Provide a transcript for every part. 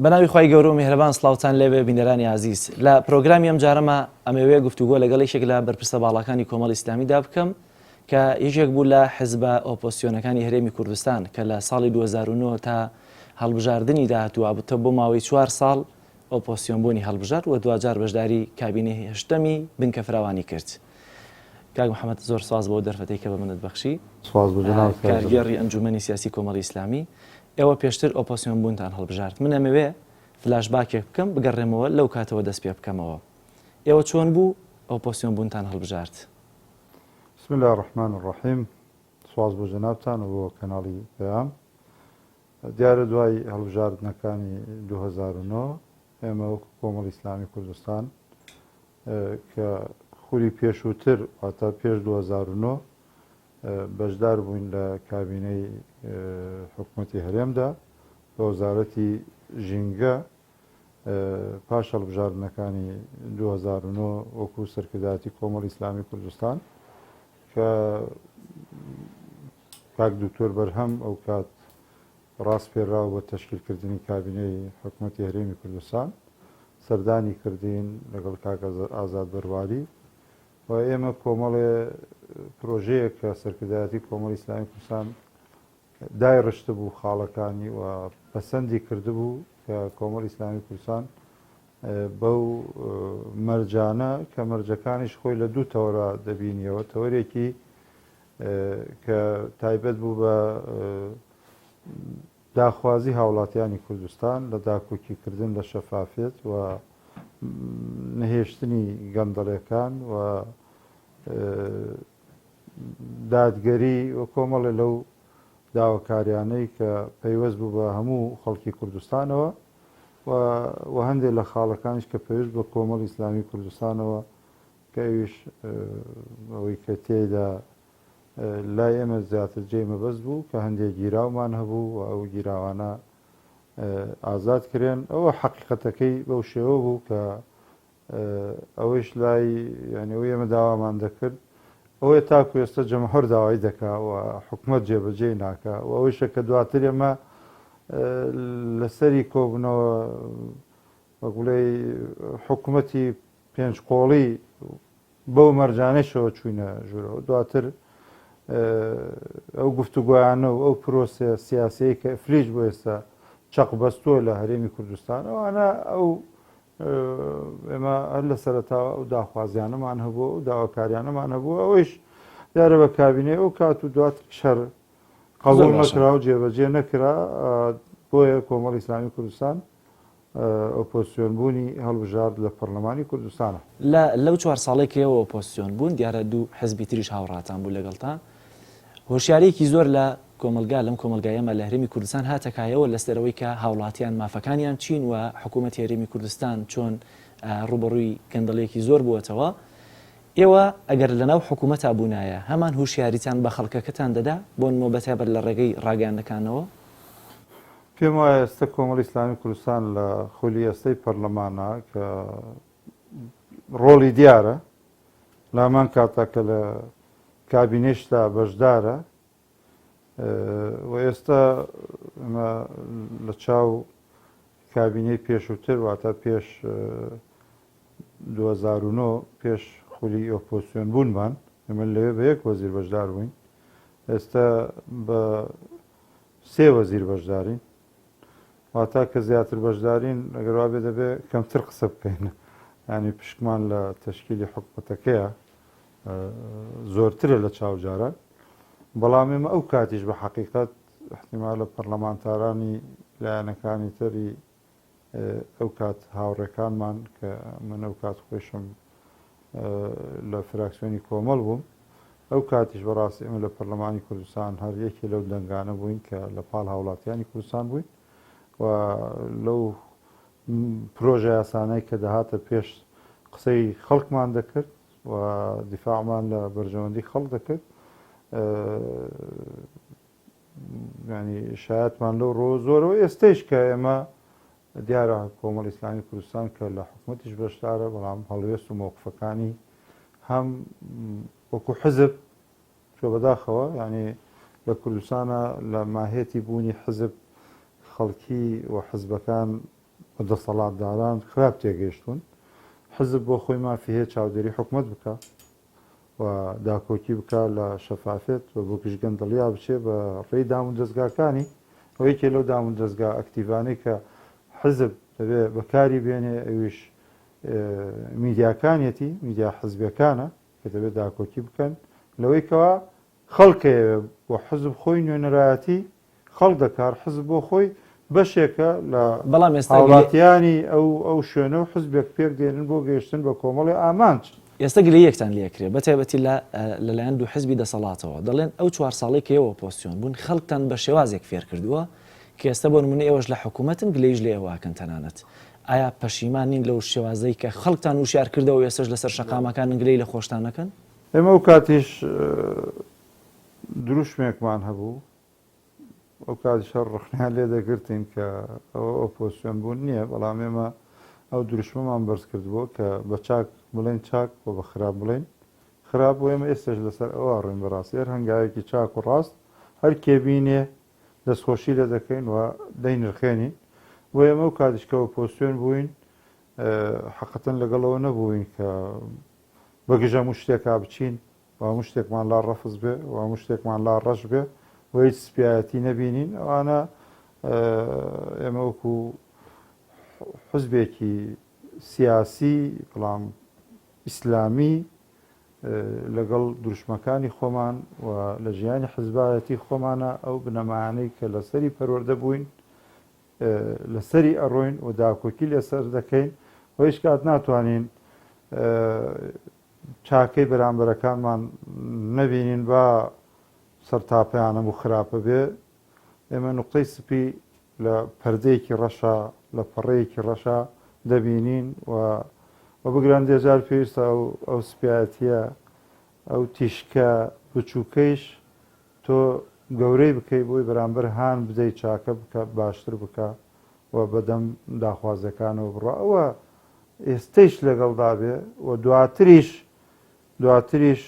بەناوی خوای گەورە و میهرەبان سڵاوتان لێبێ بینەرانی ئازیز لە پرۆگرامی ئەم جارەما ئەمەوێ گفتوگۆ لەگەڵ یەکێک لە بەرپرسە باڵاکانی کۆمەڵی ئیسلامیدا بکەم کە یەکێک بوو لە حزبە ئۆپۆسیۆنەکانی هەرێمی کوردستان کە لە ساڵی 2009 تا هەڵبژاردنی داهاتوو ئابوتە بۆ ماوەی چوار ساڵ ئۆپۆسیۆن بوونی هەڵبژارد و دواجار بەشداری کابینەی هەشتەمی بنکە فراوانی کرد. کاک محەممەد زۆر سواز بۆ دەرفەتەی کە بە منت بەخشی. سواز بۆ جەنابت کاک زەمان. کارگێڕی ئەنجوومەنی سیاسی کۆمەڵی ئیسلامی، ئێوە پێشتر ئۆپۆسیۆن بوونتان هەڵبژارد. من ئەمەوێ فلاش باکێک بکەم بگەڕێمەوە لەو کاتەوە دەست پێ بکەمەوە. ئێوە چۆن بوو ئۆپۆسیۆن بوونتان هەڵبژارد؟ بسم اللە الرحمن الرحیم سواز بۆ جەنابتان و بۆ کەناڵی پەیام. دیارە دوای هەڵبژاردنەکانی 2009 ئێمە وەکو کۆمەڵی ئیسلامی کوردستان کە خولی پێشووتر واتە پێش 2009 بەشدار بووین لە کابینەی حکوومەتی هەرێمدا بە وەزارەتی ژینگە پاش هەڵبژاردنەکانی 2009 وەکو سەرکردایەتی کۆمەڵی ئیسلامی کوردستان کە کاک دکتۆر بەرهەم ئەوکات ڕاسپێراو بە تەشکیلکردنی کابینەی حکومەتی هەرێمی کوردستان سەردانی کردین لەگەڵ کاک ئازاد بەرواری و ئێمە کۆمەڵێ پرۆژەیەک کە سەرکردایەتی کۆمەڵی ئیسلامی کوردستان دایڕشتبوو خاڵەکانی و پەسەندی کردبوو کە کۆمەڵی ئیسلامی کوردستان بەو مەرجانە کە مەرجەکانیش خۆی لە دوو تەوەرا دەبینیەوە تەوەرێکی کە تایبەت بوو بە داخوازی هاوڵاتیانی کوردستان لە داکۆکیکردن لە شەفافیەت و نەهێشتنی گەندەڵێکان و دادگەری و کۆمەڵێ لەو داواکاریانەی کە پەیوەست بوو بە هەموو خەڵکی کوردستانەوە و هەندێک لە خاڵەکانیش کە پەیوەست بە کۆمەڵی ئیسلامی کوردستانەوە کە ئەویش ئەوەی کە تێیدا لای ئێمە زیاتر جێی مەبەست بوو کە هەندێک گیراومان هەبوو و ئەو گیراوانە ئازاد کرێن ئەوە حەقیقەتەکەی بەو شێوە بوو کە ئەوەیش لای یعنی ئەوەی ئێمە داوامان دەکرد ئەوەیە تاکو ئێستا جەمهور داوای دەکا و حکومەت جێبەجێی ناکا و ئەوەیشە کە دواتر ئێمە لەسەری کۆبنەوە وەک بڵێی حکومەتی پێنج قۆڵی بەو مەرجانەشەوە چووینە ژوورەوە دواتر ئەو گفتوگۆیانە و ئەو پرۆسە سیاسیەی کە ئفلیج بۆ ئێستا چەق بەستووە لە هەرێمی کوردستان ئەوانە ئەو ئێمە هەر لە سەرەتاوە ئەو داخوازیانەمان هەبوو ئەو داواکاریانەمان هەبوو ئەوەیش دیارە بە کابینەی ئەو کات و دواتر شەر قبوڵ نەکرا و جێبەجێ نەکرا بۆیە کۆمەڵی ئیسلامی کوردستان ئۆپۆزسیۆن بوونی هەڵبژارد لە پەرلەمانی کوردستانە. لە لەو چوار ساڵەی کە ئێوە ئۆپۆزسیۆن بوون، دیارە دوو حزبی تریش هاوڕاتان بوو لەگەڵتان، هۆشیارییەکی زۆر لە کۆمەڵگا، لەم کۆمەڵگای ئێمە لە هەرێمی کوردستان هاتە کایەوە لەسەر ئەوەی کە هاوڵاتیان مافەکانیان چین و حکوومەتی هەرێمی کوردستان چۆن ڕووبەڕووی گەندەڵییەکی زۆر بووەتەوە. ئێوە ئەگەر لەناو حکوومەتا بوونایە هەمان هوشیاریتان بە خەڵکەکەتان دەدا، بۆ نموونە بەتایبەت لە ڕێگەی ڕاگەیاندنەکانەوە؟ پێم وایە ئێستا کۆمەڵی ئیسلامی کوردستان لە خولی ئێستەی پەرلەمانە کە ڕۆڵی دیارە لامان کاتا کە لە کابینەشدا بەشدارە و ئێستا لە چاو کابینەی پێشووتر واتە پێش 2009 پێش خولی ئۆپۆزسیۆن بوونمان ئێمە لەوێ بە یەک وەزیر بەشدار بووین ئێستا بە سێ وەزیر بەشدارین واتا کە زیاتر بەشدارین ئەگەر وابێ دەبێ کەمتر قسە بکەین ینی پشکمان لە تەشکیلی حکومەتەکەیە زۆرترە لە چاو جاران بەڵام ئێمە ئەو کاتیش بە حەقیقەت احتیمالە پەرلەمانتارانی لایەنەکانی تری ئەو کات هاوڕێکانمان کە من ئەو کات خۆیشم لە فراکسیۆنی کۆمەڵ بووم ئەو کاتیش بەڕاستی ئێمە لە پەرلەمانی کوردستان هەر یەکێ لەو دەنگانە بووین کە لە پاڵ هاوڵاتیانی کوردستان بووین و لەو پرۆژە یاسانەی کە دەهاتە پێش قسەی خەڵکمان دەکرد و دیفاعمان لە بەرژەوەندی خەڵک دەکرد ینی شایەتمان لەو ڕۆ زۆرەوە ئێستەیش کە ئێمە دیارە کۆمەڵی ئیسلامی کوردستان کە لە حکومەتیش بەشدارە بەڵام هەڵوێست و مەوقفەکانی هەم وەکو حزب چۆ بەداخەوە یعنی لە کوردستانە لە ماهێتی بوونی حزب خەڵکی و حزبەکان. و دەسەڵاتداران خراپ تێگەیشتوون. حزب بۆ خۆی مافی هەیە چاودێری حکومەت بکا و داکۆکی بکا لە شەفافێت و بۆ گشت گەندەڵیا بچێ بە ڕێی دامودەزگاکانی و یەکێ لەو دامودەزگا ئەکتیڤانەی کە حزب دەبێ بەکاری بێنێ ئەویش میدیاکانیەتی، میدیا حزبیەکانە کە دەبێ داکۆکی بکەن لەوەی کەوا خەڵک ئەیەوێ و حزب خۆی نوێنەرایەتی خەڵک دەکار، حزب بۆ خۆی بەشێکە لە بەڵام ئێستا گلەی. هاوڵاتیانی ئەو ئەو شوێنە و حزبێک پێک دێنن بۆ گەیشتن بە کۆمەڵێ ئامانج. ئێستا گلەییەکتان لێ ئەکرێ بە تایبەتی لە لەلایەن دوو حزبی دەسەڵاتەوە دەڵێن ئەو چوار ساڵەی کە ئێوە ئۆپۆزسیۆن بوون خەڵکتان بە شێوازێک فێر کردووە کە ئێستا بۆ نموونە ئێوەش لە حکوومەتن گلەییش لە ئێوە ئەکەن تەنانەت ئایا پەشیمان نین لەو شێوازەی کە خەڵکتان وشیار کردەوە و ئێستاش لەسەر شەقامەکانن گلەیی لە خۆشتان ئەکەن؟ ئێمە ئەو کاتیش دروشمێکمان هەبوو، ئەو کاتیش هەر ڕەخنەیان لێ دەگرتین کە ئەوە ئۆپۆزسیۆن بوون نییە، بەڵام ئێمە ئەو دروشمەمان بەرز کردبووە کە بە چاک بڵێین چاک و بە خراپ بڵێین خراپ و ئێمە ئێستاش لەسەر ئەوە ڕۆین. بەڕاستی هەر هەنگاوێکی چاک و ڕاست هەر کێ بینێ دەستخۆشی لێ دەکەین و دەینرخێنین. بۆ ئێمە ئەو کاتیش کە ئۆپۆزسیۆن بووین حەقەتەن لەگەڵ ئەوە نەبووین کە بە گژ هەموو شتێکا بچین و هەموو شتێکمان لا ڕەفز بێ و هەموو شتێکمان لا ڕەش بێ و هیچ سپیایەتی نەبینین. ئەوانە ئێمە وەکو حزبێکی سیاسی بەڵام ئیسلامی لەگەڵ دروشمەکانی خۆمان و لە ژیانی حزبایەتی خۆمانە ئەو بنەمایانەی کە لەسەری پەروەردە بووین لەسەری ئەڕۆین و داکۆکی لەسەر دەکەین و هیچ کات ناتوانین چاکەی بەرامبەرەکانمان نەبینین با سەرتاپیان هەموو خراپە بێ. ئێمە نوقتەی سپی لە پەردەیەکی ڕەشا، لە پەڕەیەکی ڕەشا دەبینین و و بگرە هەندێ جار پێویستە ئەو ئەو سپیایەتییە، ئەو تیشکە بچووکەیش تۆ گەورەی بکەی بۆی بەرامبەر هان بدەی چاکە بکە، باشتر بکە و بەدەم داخوازیەکانەوە بڕوا. ئەوە ئێستەیش لەگەڵدا بێ و دواتریش دواتریش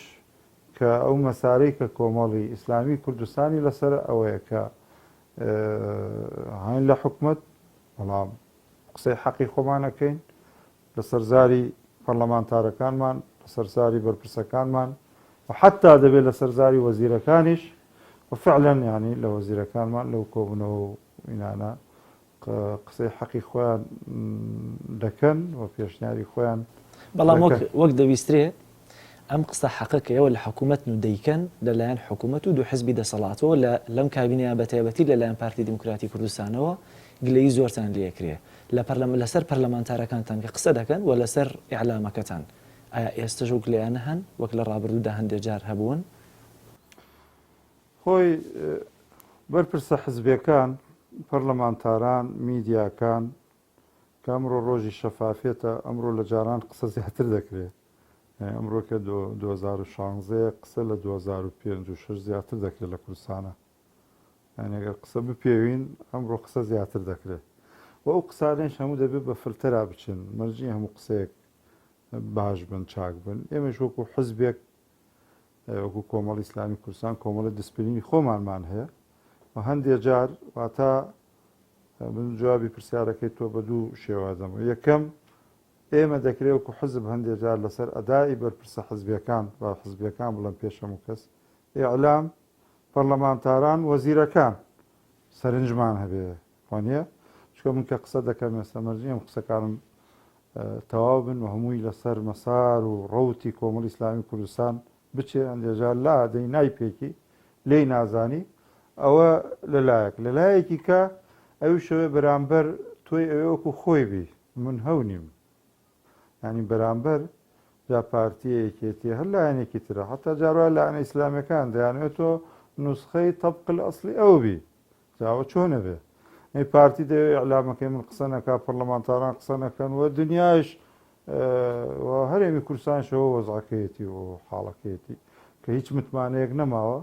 کە ئەو مەسارەی کە کۆمەڵی ئیسلامی کوردستانی لەسەرە ئەوەیە کە هەین لە حکومەت بەڵام قسەی حەقی خۆمان ئەکەین لەسەر زاری پەرلەمانتارەکانمان، لەسەر زاری بەرپرسەکانمان و حەتتا دەبێت لەسەر زاری وەزیرەکانیش و فعلا یانی لە وەزیرەکانمان لەو کۆبوونەوە و ئینانە قسەی حەقی خۆیان دەکەن و پێشنیاری خۆیان بەڵام وەک وەک دەویسترێ ئەم قسە حەقە کە ئێوە لە حکوومەتن و دەیکەن لەلایەن حکوومەت و دوو حزبی دەسەڵاتەوە لە لەم کابینەیە بە تایبەتی لەلایەن پارتی دیموکراتی کوردستانەوە گلەیی زۆرتان لێکرێ لە پەرلەمان لەسەر پەرلەمانتارەکانتان کە قسە دەکەن و لەسەر ئیعلامەکەتان ئایا ئێستەش ئەو گلەیانە هەن وەک لە ڕابردوودا هەندێ جار هەبوون؟ خۆی بەرپرسە حزبیەکان، پەرلەمانتاران، میدیاکان کە ئەمڕۆ ڕۆژی شەفافیەتە، ئەمڕۆ لە جاران قسە زیاتر دەکرێ، یانی ئەمڕۆ کە 2016 قسە لە 2005 و 6 زیاتر دەکرێت لە کوردستانە. یانی ئەگەر قسە بپێوین ئەمڕۆ قسە زیاتر دەکرێت و ئەو قسانەیش هەموو دەبێت بە فلتەرا بچن، مەرج نییە هەموو قسەیەک باش بن چاک بن. ئێمەش وەکو حزبێک وەکو کۆمەڵی ئیسلامی کوردستان کۆمەڵی دیسپلینی خۆمانمان هەیە و هەندێ جار واتا من جوابی پرسیارەکەی تۆ بە دوو شێوازەمەوە. یەکەم ئێمە دەکرێت وەکو حزب هەندێ جار لەسەر ئەدای بەرپرسە حزبیەکان با حزبیەکان بڵێم پێش هەموو کەس ئیعلام پەرلەمانتاران وەزیرەکان سەرنجمان هەبێ وانە چونکە من کە قسە دەکەم ئێستا مەرج نییە قسەکانم تەواو بن و هەمووی لەسەر مەسار و ڕەوتی کۆمەڵی ئیسلامی کوردستان بچێ، هەندێجار لا دەی نایپێکی، لێی نازانی، ئەوە لەلایەک، لەلایەکی کە ئەویش ئەوێ بەرامبەر تۆی ئەوێ وەکو خۆی بی، من هەو نیم، یانی بەرامبەر جا پارتیە یەکێتیە هەر لایەنێکی ترە، حەتا جار وایە لایەنە ئیسلامیەکان دەیانەوێت تۆ نوسخەی طبق الاصلی ئەو بی، جا ئەوە چۆن ئەبێ؟ ئەی پارتی دەیەوێ ئیعلامەکەی من قسە نەکا، پەرلەمانتاران قسە نەکەن و دنیایش و هەرێمی کوردستانیش ئەوە وەزعەکەیەتی و حاڵەکەیەتی کە هیچ متمانەیەک نەماوە،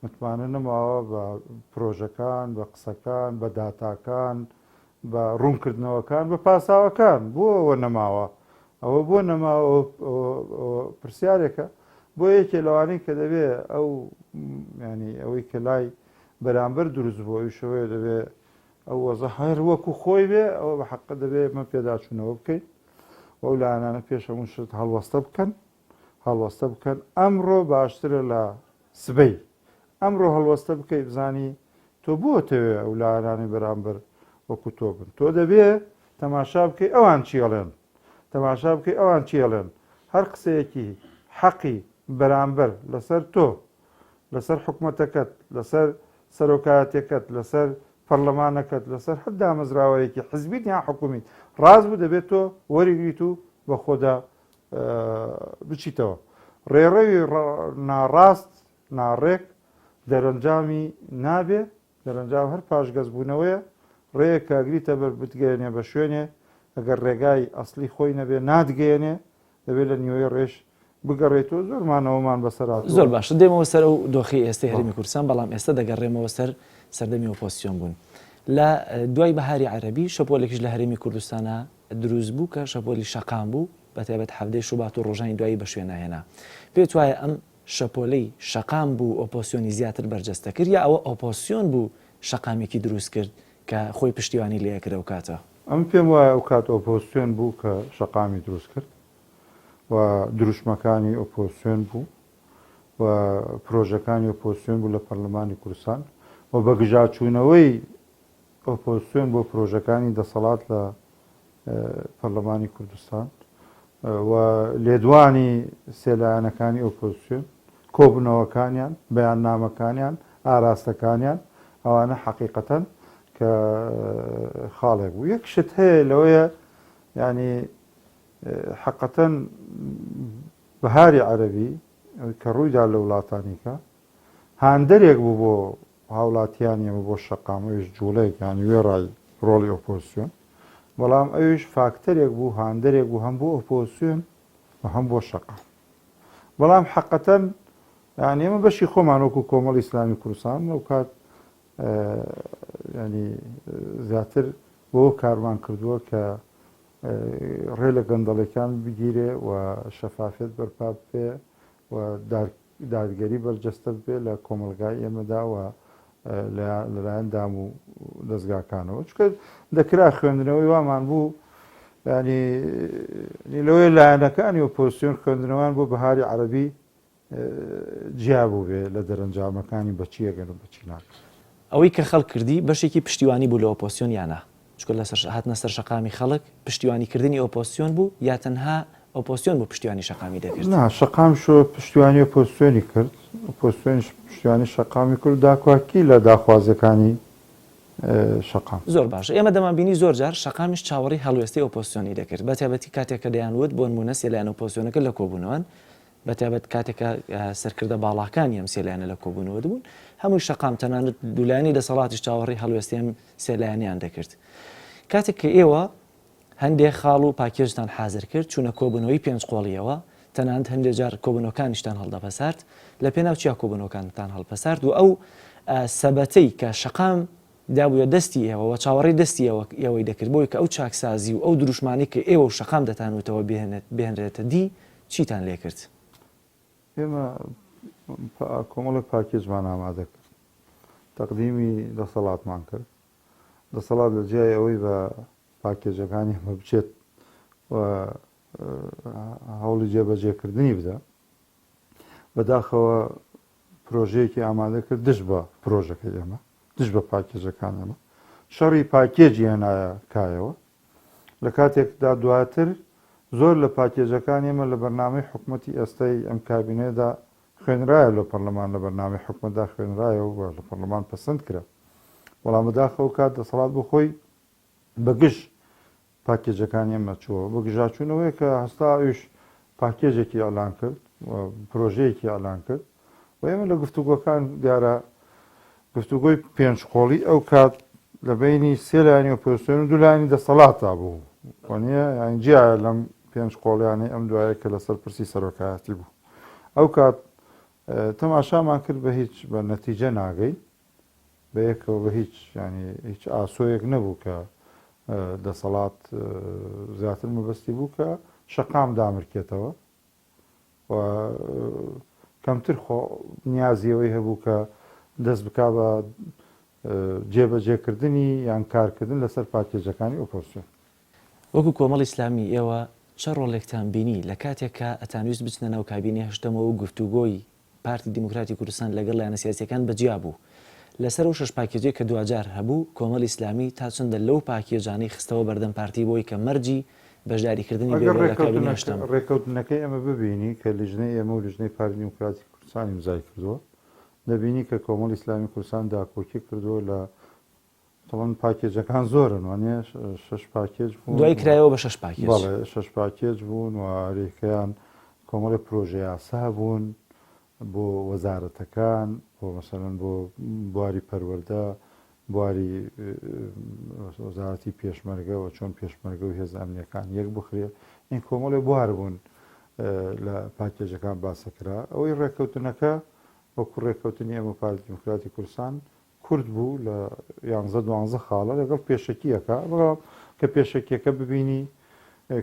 متمانە نەماوە بە پرۆژەکان، بە قسەکان، بە داتاکان، بە ڕوونکردنەوەکان، بە پاساوەکان. بۆ ئەوە نەماوە؟ ئەوە بۆ نەماوە؟ ئەوە پرسیارێکە. بۆ یەکێ لەوانەی کە دەبێ ئەو یانی ئەوەی کە لای بەرامبەر دروست بوو ئەویش ئەوەیە دەبێ. ئەو وەزە هەر وەکو خۆی بێ ئەوە بە حەقە دەبێ ئێمە پێداچوونەوە بکەین و ئەو لایەنانە پێش هەموو شت هەڵوەستە بکەن هەڵوەستە بکەن ئەمڕۆ باشترە لە سبەی ئەمڕۆ هەڵوەستە بکەی بزانی تۆ بۆ تەوێ ئەو لایەنانەی بەرامبەر وەکو تۆ بن تۆ دەبێ تەماشا بکەی ئەوان چی ئەڵێن تەماشا بکەی ئەوان چی ئەڵێن هەر قسەیەکی حەقی بەرامبەر لەسەر تۆ لەسەر حکومەتەکەت لەسەر سەرۆکایەتەکەت لەسەر پەرلەمانەکەت لەسەر هەر دامەزراوەیەکی حزبیت یان حکومیت ڕاست بوو دەبێت تۆ وەریگریت و بە خۆدا بچیتەوە. ڕێڕەوی ناڕاست، ناڕێک دەرەنجامی نابێ، دەرەنجام هەر پاشگەزبوونەوەیە، ڕێیەک کە ئەگریتە بەر بتگەیەنێ بە شوێنێ، ئەگەر ڕێگای ئەسڵی خۆی نەبێ ناتگەیەنێ، دەبێ لە نیوەی ڕێش بگەڕێیتەوە، زۆر مانەوەمان بەسەر هاتووە. زۆر باشە دێمەوە سەر ئەو دۆخەی ئێستەی هەرێمی کوردستان، بەڵام ئێستە دەگەڕێمەوە سەر سەردەمی ئۆپۆزسیۆن بوون. لە دوای بەهاری عەرەبی شەپۆلێکیش لە هەرێمی کوردستانا دروست بوو کە شەپۆلی شەقام بوو، بەتایبەت حەڤدەی شوبات و ڕۆژانی دوایی بە شوێنا هێنا. پێت وایە ئەم شەپۆلەی شەقام بوو ئۆپۆسیۆنی زیاتر بەرجەستە کرد یا ئەوە ئۆپۆسیۆن بوو شەقامێکی دروست کرد کە خۆی پشتیوانی لێ ئەکرد ئەو کاتە؟ ئەمن پێم وایە ئەو کات ئۆپۆزسیۆن بوو کە شەقامی دروست کرد و دروشمەکانی ئۆپۆزسیۆن بوو و پرۆژەکانی ئۆپۆزسیۆن بوو لە پەرلەمانی کوردستان و بەگژاچوونەوەی ئۆپۆزسیۆن بۆ پرۆژەکانی دەسەڵات لە پەرلەمانی کوردستان و لێدوانی سێ لایەنەکانی ئۆپۆزسیۆن، کۆبوونەوەکانیان، بەیاننامەکانیان، ئاراستەکانیان، ئەوانە حەقیقەتەن کە خاڵێک بوو. یەک شت هەیە لەوەیە یانی حەقەتەن بەهاری عەرەبی کە ڕوویدا لە وڵاتانیکە هاندەرێک بوو بۆ هاوڵاتیانی ئێمە بۆ شەقام، ئەویش جوڵەیەک یانی وێڕای ڕۆڵی ئۆپۆزسیۆن، بەڵام ئەویش فاکتەرێک بوو، هاندەرێک بوو هەم بۆ ئۆپۆزسیۆن و هەم بۆ شەقام. بەڵام حەقەتەن یانی ئێمە بەشی خۆمان وەکو کۆمەڵی ئیسلامی کوردستان ئەو کات ینی زیاتر بۆ کارمان کردووە کە ڕێ لە گەندەڵەکان بگیرێ و شەفافێت بەرپا بێ و دادگەری بەرجەستە ببێت لە کۆمەڵگای ئێمەدا و لەلایەن دام و دەزگاکانەوە چونکە دەکرا خوێندنەوەی وامان بوو ینی لەوەی لایەنەکانی ئۆپۆزیسیۆن خوێندنەوەیان بۆ بەهاری عەرەبی جیا بوو بێ لە دەرەنجامەکانی بەچیەگەن و بەچی ناکەن. ئەوەی کە خەڵک کردی بەشێکی پشتیوانی بوو لە ئۆپۆزسیۆن یا نا؟ چونکە لەسەر هاتنە سەر شەقامی خەڵک پشتیوانی کردنی ئۆپۆزسیۆن بوو یا تەنها ئۆپۆزسیۆن بوو پشتیوانی شەقامی دەکرد؟ نا شەقامیش پشتیوانی ئۆپۆزسیۆنی کرد، ئۆپۆزسیۆنیش پشتیوانی شەقامی کرد و داکۆکی لە داخوازیەکانی شەقام. زۆر باشە ئێمە دەمانبینی زۆر جار شەقامیش چاوەڕێی هەڵوێستەی ئۆپۆزسیۆنی دەکرد بەتایبەتی کاتێک کە دەیانوت بۆنموونە سێ لایەن ئۆپۆزسیۆنەکە لە کۆبوونەوەن بەتایبەت کاتێک کە سەرکردە باڵاکانی ئەم سێ لایەنە لە کۆبوونەوە دەبوون، هەمووی شەقام تەنانەت دوو لایەنی دەسەڵاتیش چاوەڕێی هەڵوێستی ئەم سێ لایەنەیان دەکرد. کاتێک کە ئێوە هەندێ خاڵ و پاکێجتان حازر کرد، چوونە کۆبوونەوەی پێنج قۆڵییەوە، تەنانەت هەندێ جار کۆبوونەوەکانیشتان هەڵدەپەسارد، لە پێناو چیا کۆبوونەوەکانتان هەڵپەسارد و ئەو سەبەتەی کە شەقام دابوویە دەستی ئێوە و چاوەڕێی دەستی ئێوە ئێوەی دەکرد بۆی کە ئەو چاکسازی و ئەو دروشمانەی کە ئێوە و شەقام دەتانوتەوە بهێنرێتە دی، چیتان لێ کرد؟ ئێمە کۆمەڵێک پاکێجمان ئامادە کرد، تەقدیمی دەسەڵاتمان کرد، دەسەڵات لە جیای ئەوەی بە پاکێجەکانی ئێمە بچێت و هەوڵی جێبەجێکردنی بدا، بەداخەوە پرۆژەیەکی ئامادە کرد دژ بە پرۆژەکەی ئێمە، دژ بە پاکێجەکان ئێمە، شەڕی پاکێجی هێنایە کایەوە، لە کاتێکدا دواتر زۆر لە پاکێجەکانی ئێمە لە بەرنامەی حکومەتی ئێستای ئەم کابینەیەدا خوێنرایە لە پەرلەمان لە بەرنامەی حکومەتدا خوێنرایەوە و لە پەرلەمان پەسەند کرا، بەڵام بەداخەوە کات دەسەڵات بۆ خۆی بە گژ پاکێجەکانی ئێمە چووەوە بە گژاچوونەوەیە کە هەستا ئەویش پاکێجێکی ئیعلان کرد و پرۆژەیەکی ئیعلان کرد و ئێمە لە گفتوگۆکان دیارە گفتوگۆی پێنج قۆڵی ئەو کات لە بینی سێ لایەنی ئۆپۆزیسیۆن و دوو لایەنی دەسەڵاتدا بوو وانە یان جیایە لەم پێنج قۆڵیانەی ئەم دوایە کە لەسەر پرسی سەرۆکایەتی بوو ئەو کات تەماشامان کرد بە هیچ بە نەتیجە ناگەین بەیەکەوە بە هیچ یانی هیچ ئاسۆیەک نەبوو کە دەسەڵات زیاتر مەبەستی بوو کە شەقام دامرکێتەوە و کەمتر خۆ نیازیەوەی هەبوو کە دەست بک بە جێبەجێکردنی یان کارکردن لەسەر پاکێجەکانی ئۆپۆزسیۆن. وەکو کۆمەڵی ئیسلامی ئێوە چە ڕۆڵێکتان بینی لە کاتێک کە ئەتانویست بچنە ناو کابینەی هەشتەمەوە و گفتوگۆی پارتی دیموکراتی کوردستان لەگەڵ لایەنە سیاسیەکان بە جیا بوو لەسەر ئەو شەش پاکێجەی کە دواجار هەبوو، کۆمەڵی ئیسلامی تا چەندە لەو پاکێجانەی خستەوە بەردەم پارتی بۆی کە مەرجی بەشداریکردنی ئەگەر بێ لە کابینەی هەشتەم؟ ڕێکەوتنەکەی ئێمە ببینی کە لیژنەی ئێمە و لیژنەی پارتی دیموکراتی کوردستان ئیمزای کردووە، دەبینی کە کۆمەڵی ئیسلامی کوردستان داکۆکی کردووە لە تەبعەن پاکێجەکان زۆرن وانە شەش پاکێج بوون دوای کرایەوە بە شەش پاکێج. بەڵێ شەش پاکێج بوون و هەریەکەیان کۆمەڵێ پرۆژە یاسا بوون بۆ وەزارەتەکان بۆ مەسەلەن بۆ بواری پەروەردە بواری وەزارەتی پێشمەرگە و چۆن پێشمەرگە و هێزە ئەمنیەکان یەک بخرێ این کۆمەڵێ بوار بوون لە پاکێجەکان باسەکرا ئەوەی ڕێککەوتنەکە وەکو ڕێککەوتنی ئێمە پارتی دیموکراتی کوردستان کورت بوو لە یانزە دوانزە خاڵە لەگەڵ پێشەکییەکە، بەڵام کە پێشەکییەکە ببینی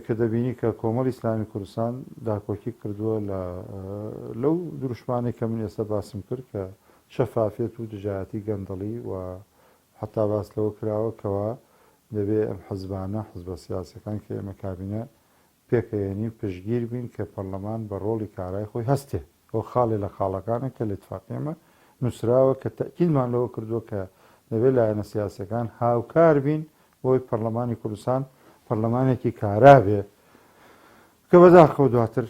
کە دەبینی کە کۆمەڵی ئیسلامی کوردستان داکۆکی کردووە لە لەو دروشمانەی کە من ئێستا باسم کرد کە شەفافیەت و دژایەتی گەندەڵی و حتا باس لەوە کراوە کەوا دەبێ ئەم حزبانە حزبە سیاسەکان کە ئێمە کابینە پێکئەیەنین پشتگیر بین کە پەرلەمان بە ڕۆڵی کارای خۆی هەستێ. ئەوە خاڵێ لە خاڵەکانە کە لە ئیتفاقی ئێمە نووسراوە کە تەئکیدمان لەوە کردووە کە دەبێ لایەنە سیاسیەکان هاوکار بین بۆی پەرلەمانی کوردستان پەرلەمانێکی کارا بێ کە بەداخەوە دواتر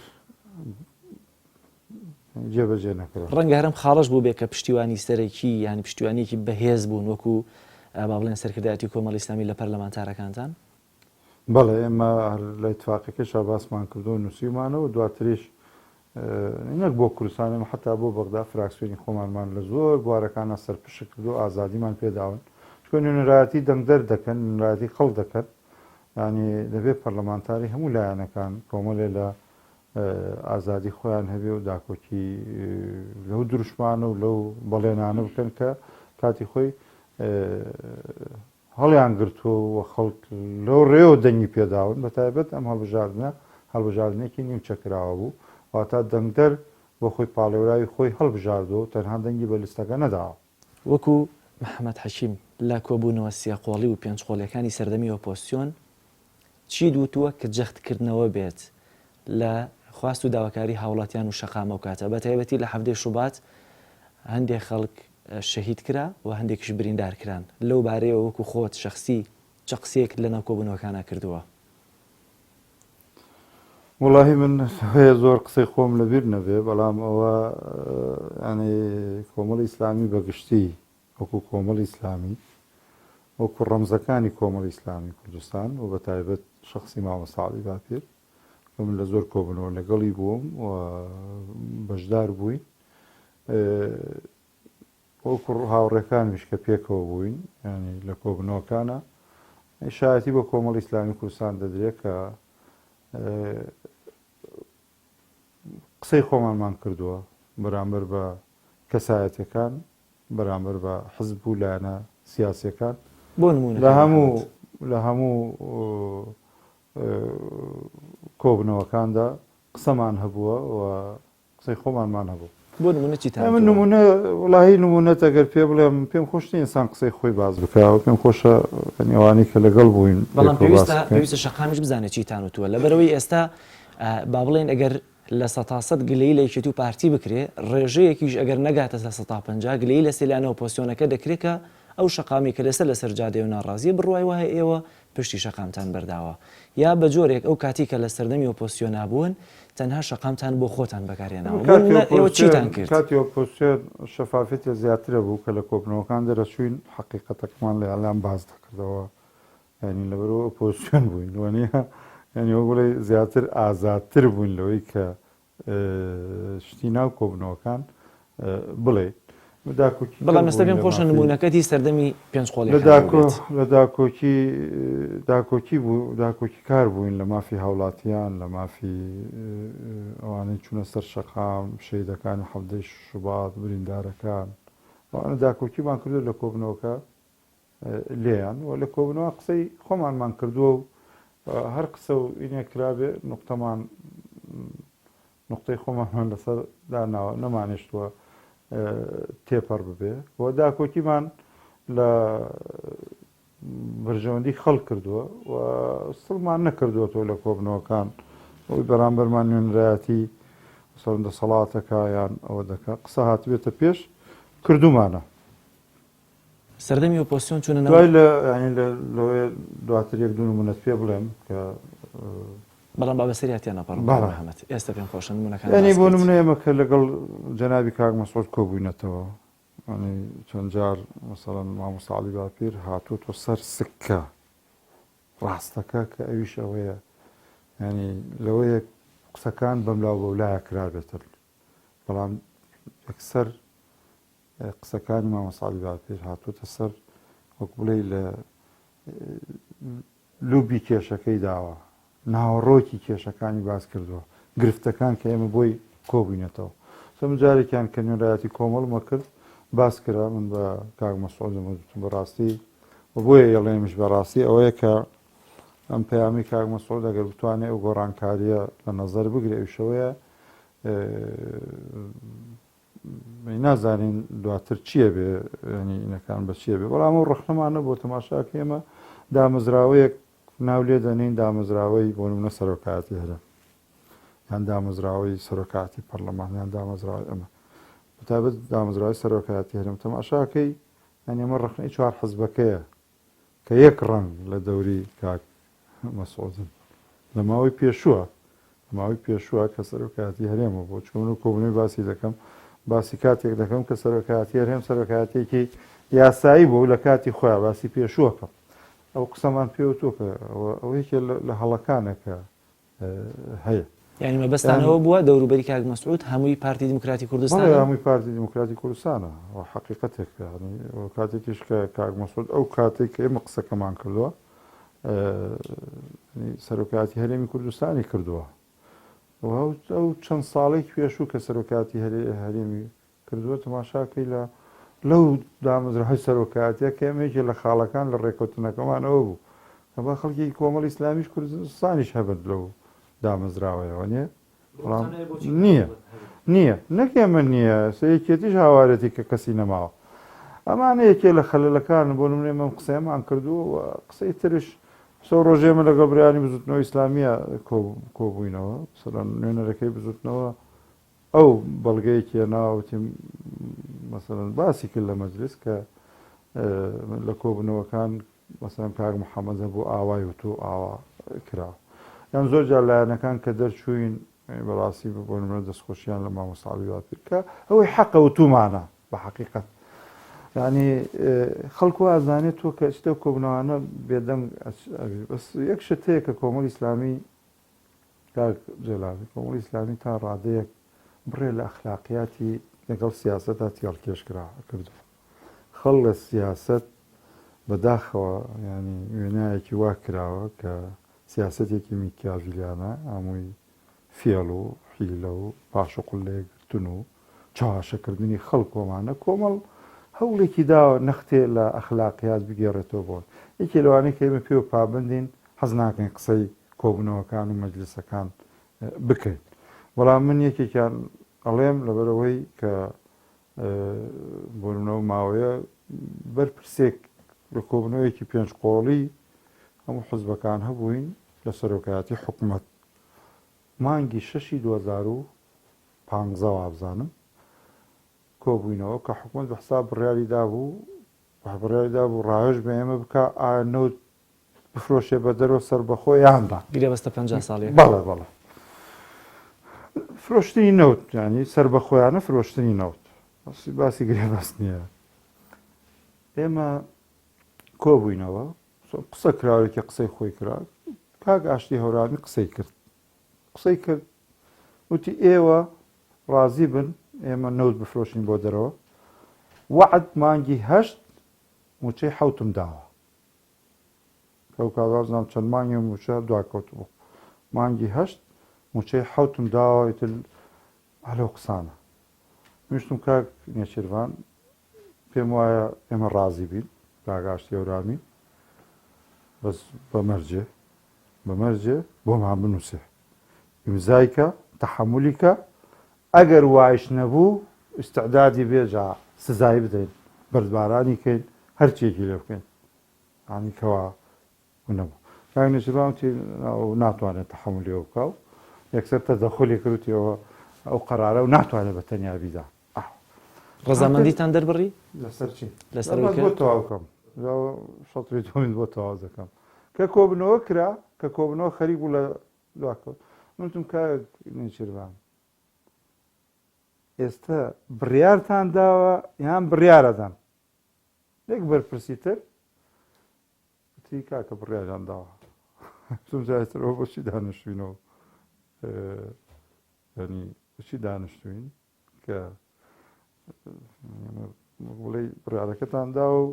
جێبەجێ نەکرا. ڕەنگە هەر ئەم خاڵەش بووبێ کە پشتیوانی سەرەکی یان پشتیوانیەکی بەهێز بوون وەکو با بڵێن سەرکردایەتی کۆمەڵی ئیسلامی لە پەرلەمانتارەکانتان؟ بەڵێ ئێمە هەر لە ئیتفاقەکەشا باسمان کردووە و نووسیومانە و دواتریش نەک بۆ کوردستان ئێمە حەتا بۆ بەغدا فراکسیۆنی خۆمانمان لە زۆر بوارەکانا سەرپشک کردووە ئازادیمان پێداون چونکە نوێنەرایەتی دەنگدەر دەکەن نوێنەرایەتی خەڵک دەکەن یانی دەبێ پەرلەمانتاری هەموو لایەنەکان کۆمەلێ لە ئازادی خۆیان هەبێ و داکۆکی لەو دروشمانە و لەو بەڵێنانە بکەن کە کاتی خۆی هەڵیان گرتووە و خەڵک لەو ڕێیەوە دەنگی پێداون، بەتایبەت ئەم هەڵبژاردنە هەڵبژاردنێکی نیمچە کراوە بوو، واتا دەنگدەر بۆ خۆی پاڵێوراوی خۆی هەڵبژاردووە و تەنها دەنگی بە لستەکە نەداوە. وەکو محەمەد حەکیم لە کۆبوونەوە سێقۆڵی و پێنجقۆڵیەکانی سەردەمی ئۆپۆزسیۆن چیت وتووە کە جەختکردنەوە بێت لە خواست و داواکاری هاوڵاتیان و شەقام ئەو کاتە بە تایبەتی لە حەڤدەی شوبات هەندێک خەڵک شەهید کرا و هەندێکیش بریندار کران لەو بارەیەوە وەکو خۆت شەخسی چ قسەیەکت لەناو کۆبوونەوەکانا کردووە؟ وەڵاهی من هەیە زۆر قسەی خۆم لەبیر نەبێ بەڵام ئەوە یانی کۆمەڵی ئیسلامی بەگشتی وەکو کۆمەڵی ئیسلامی وەکو ڕەمزەکانی کۆمەڵی ئیسلامی کوردستان و بەتایبەت شەخسی مامۆستا عەلی باپیر کە من لە زۆر کۆبوونەوە لەگەڵی بووم و بەشدار بووین وەکو هاوڕێکانمیش کە پێکەوە بووین ینی لە کۆبوونەوەکانە شایەتی بۆ کۆمەڵی ئیسلامی کوردستان دەدرێت کە قسەی خۆمانمان کردووە بەرامبەر بە کەسایەتەکان بەرامبەر بە حزب و لایەنە سیاسیەکان بۆ نموونە لە هەموو لە هەموو کۆبنەوەکاندا قسەمان هەبووە و قسەی خۆمانمان هەبوو. بۆ نموونە چیتان من نموونە وڵی نموونەت ئەگەر پێ بڵێم پێم خۆش نییە ئینسان قسەی خۆی باس بکە و پێم خۆشە ئەوانەی کە لەگەڵ بووین بەڵام پێویستە پێویستە شەقامیش بزانێت چیتان وتووە لەبەرەوەی ئێستا با بڵێن ئەگەر 100% گلەیی لە یەکێتی و پارتی بکرێ، ڕێژەیەکیش ئەگەر نەگاتە 50% گلەیی لە سێ لایەنە ئۆپۆزسیۆنەکە دەکرێ کە ئەو شەقامەی کە لەسەر لەسەر جادەیە و ناڕازییە بڕوای وایە ئێوە پشتی شەقامتان بەرداوە یا بە جۆرێک ئەو کاتی کە لە سەردەمی ئۆپۆزسیۆنا بوون تەنها شەقامتان بۆ خۆتان بەکار هێناوە بۆ نموونە ئێوە چیتان کرد؟ کاتی ئۆپۆزسیۆن شەفافیەت زیاترە بوو کە لە کۆبوونەوەکان دەرەچووین حەقیقەتەکەمان لەیان باس دەکردەوە یانی لەبەرئەوە ئۆپۆزسیۆن بووین وانیە یانی وەک بڵێی زیاتر ئازادتر بووین لەوەی کە شتی ناو کۆبنەوەکان بڵێ داکۆکی بەڵام ئێستا پێم خۆشە نمونەکەتی سەردەمی پێنج قۆڵی لە داکۆ لە داکۆکی داکۆکی بوو داکۆکی کار بووین لە مافی هاوڵاتیان لە مافی ئەوانەی چوونە سەر شەقام شەیدەکانی حەڤدەی شوبات بریندارەکان ئەوانە داکۆکیمان کردو لە کۆبنەوەکە لێیان و لە کۆبوونەوە قسەی خۆمانمان کردووە و هەر قسە و ئینێک کرابێ نوقتەمان نوقتەی خۆمانمان لەسەر داناوە نەمانێشتووە تێپەڕ ببێ و داکۆکیمان لە بەرژەوەندی خەڵک کردووە و سڵمان نەکردووەتەوە لە کۆبنەوەکان ئەوەی بەرامبەرمان نوێنەرایەتی مەسەڵەن دەسەڵاتەکە یان ئەوە دەکا قسە هاتبێتە پێش کردومانە. سەردەمی ئۆپۆزسیۆن چوونە ناو. دوای لە یانی لە لەوەیە دواتر یەک دوو نموونەت پێ بڵێم کە. بەڵام با بەسەریا تێنەپەڕم کاک محەمەد ئێستە پێم خۆشە نموونەکان باس یانی بۆ بکەیت. نموونە ئێمە کە لەگەڵ جەنابی کاک مەسعود کۆبووینەتەوە یانی چەند جار مەسەڵەن مامۆستا عەلی باپیر هاتووەتەوە سەر سکە ڕاستەکە کە ئەویش ئەوەیە یانی لەوەیە قسەکان بەملاو بەولایە کرابێتن بەڵام یەکسەر قسەکانی مامۆستا عەلی باپیر هاتووەتە سەر وەک بڵێی لە لوبی کێشەکەی داوە، ناوەڕۆکی کێشەکانی باس کردووە، گرفتەکان کە ئێمە بۆی کۆبووینەتەوە. سە من جارێکیان کە نوێنەرایەتی کۆمەڵمە کرد باس کرا من بە کاک مەسعودم وتم بەڕاستی و بۆیە یەڵێمیش بەڕاستی ئەوەیە کە ئەم پەیامی کاک مەسعود ئەگەر بتوانێت ئەو گۆڕانکاریە لە نەزەر بگرێ ئەویشەوەیە نازانین دواتر چییە بێ ینی ئینەکان بە چیە بێ بەڵام ئەو ڕەخنەمانە بۆ تەماشاکە ئێمە دامەزراوەیەک ناو لێ دەنین دامەزراوەی بۆ نمونە سەرۆکایەتی هەرێم یان دامەزراوەی سەرۆکایەتی پەرلەمان یان دامەزراوەی ئەمە بەتایبەت دامەزراوەی سەرۆکایەتی هەرێم تەماشاکەی یان ئێمە ڕەخنەی چوار حزبەکەیە کە یەک ڕەنگ لە دەوری کاک مەسعودن لە ماوەی پێشووە لە ماوەی پێشووە کە سەرۆکایەتی هەرێمە بۆ چون و کۆبوونەوەی باسی دەکەم باسی کاتێک دەکەم کە سەرۆکایەتی هەرێم سەرۆکایەتێکی یاسایی بوو لە کاتی خۆیان باسی پێشووەکەم ئەو قسەمان پێوتووە کە ئەوە یەکێ لە هەڵەکانە کە هەیە. یانی مەبەستان ئەوە بووە دەوروبەری کاک مەسعود هەمووی پارتی دیموکراتی کوردستانە؟ بەڵێ هەمووی پارتی دیموکراتی کوردستانە و حەقیقەتێکە یانی کاتێکیش کە کاک مەسعود ئەو کاتێک کە ئێمە قسەکەمان کردووە سەرۆکایەتی هەرێمی کوردستانی کردووە و ئەو چەند ساڵێک پێشوو کە سەرۆکایەتی هەرێمی کردووە تەماشاکەی لە لەو دامەزراوەی سەرۆکایەتیە کە ئێمە یەکێ لە خاڵەکان لە ڕێکەوتنەکەمان ئەوە بوو کە با خەڵکی کۆمەڵی ئیسلامیش کوردستانیش هەبن لەو دامەزراوەیەوە نیە بەڵام نییە نییە نەک ئێمە نییە سە یەکێتیش هاوارێتی کە کەسی نەماوە ئەمانە یەکێ لە خەلەلەکان بۆ نمونە ئێمە قسەیەمان کردووە و قسەی ترش سە ڕۆژێ ئێمە لەگەڵ برایانی بزوتنەوە ئیسلامیە کۆبووینەوە سەران نوێنەرەکەی بزوتنەوە ئەو بەڵگەیەکی هێناوە وتی مەسەلەن باسی کرد لە مەجلس کە لە کۆبوونەوەکان مەسەلەن کاک محەممەد هەبوو ئاوای وتو ئاوا کرا یان زۆر جار لایەنەکان کە دەرچووین بەڕاستی بۆ نمونە دەستخۆشیان لە مامۆستا عەلی باپیر کە ئەوەی حەقە وتومانە بە حەقیقەت یعنی خەڵک وازانێت تۆ کە ئەچیتە کۆبوونەوانە بێدەنگ بەس یەک شت هەیە کە کۆمەڵی ئیسلامی کاک جەلال، کۆمەڵی ئیسلامی تا ڕادەیەک بڕێ لە ئەخلاقیاتی لەگەڵ سیاسەتا تێڵکێش کرا کردووە. خەڵک لە سیاسەت بە داخەوە یانی وێنایەکی وا کراوە کە سیاسەتێکی میکیاڤیلیانە هەمووی فێڵ و حیلە و پاشەقول لە یەکگرتن و چەواشەکردنی خەڵک و ئەمانە کۆمەڵ هەوڵێکی داوە نەختێ لە ئەخلاقیات بگێڕێتەوە بۆ یەکێ لەوانەی کە ئێمە پێوە پابەندین حەز ناکەین قسەی کۆبوونەوەکان و مەجلسەکان بکەین بەڵام من یەکێکیان ئەڵێم لەبەرئەوەی کە بۆ نمونە ئەو ماوەیە بەرپرسێک لە کۆبوونەوەیەکی پێنج قۆڵی هەموو حزبەکان هەبووین لە سەرۆکایەتی حکومەت مانگی شەشی 2015 وابزانم کۆبووینەوە کە حکومەت بە حساب بڕیاری دابوو بڕیاری دابوو ڕاوێژ بە ئێمە بکا ئایا نەوت بفرۆشێ بە دەرەوە سەربەخۆ یان نا. گرێبەستە 50 ساڵیەکە. بەڵێ بەڵێ فرۆشتنی نەوت ینی سەربەخۆیانە فرۆشتنی نەوت باسی گرێبەست نییە ئێمە کۆبووینەوە قسە کراوێکی قسەی خۆی کرا کاک ئاشتی هەورامی قسەی کرد قسەی کرد وتی ئێوە ڕازی بن ئێمە نەوت بفرۆشین بۆ دەرەوە وەعد مانگی هەشت موچەی حوتم داوە ئەو کات وابزانم چەند مانگێ مووچە دواکەوتبوو مانگی هەشت مووچەی حەوتم داوە ئیتر لەو قسانە ویستم کاک نێچیرڤان پێم وایە ئێمە ڕازی بین کاک ئاشتی هەورامی بەس بە مەرجێ بە مەرجێ بۆمان بنووسێ ئیمزای کە تەحەمولی کە ئەگەر وایش نەبوو ئیستعدادی بێ جا سزای بدەین بەردبارانی کەین. هەرچیەکی لێ بکەین ینی کەوا نەبوو کاک نێچیرڤان وتی ئەو ناتوانێت تەحەمولی ئەوە بکا و یەکسەر تەدەخولی کرد وتی ئەوە ئەو قەرارە و ناتوانێت بە تەنیا بیدا. ڕەزامەندیتان دەربڕی؟ لەسەر چی؟ لەسەر ئەوەی بەس کە بۆ تەواو کەم شەتری دووەمی بۆ تەواو دەکەم کە کۆبنەوە کرا کە کۆبنەوە خەریک بوو لە دواکەوت من وتم کاک نێچیرڤان ئێستا بڕیارتان داوە یان بڕیارەدەن یەک بەرپرسی تر وتی کاکە بڕیاریان داوە وتم جا ئیتر ئەوە بۆچی دانیشتوینەوە ینی بۆچی دانیشتوین کە بڵێ بڕیارەکەتان دا و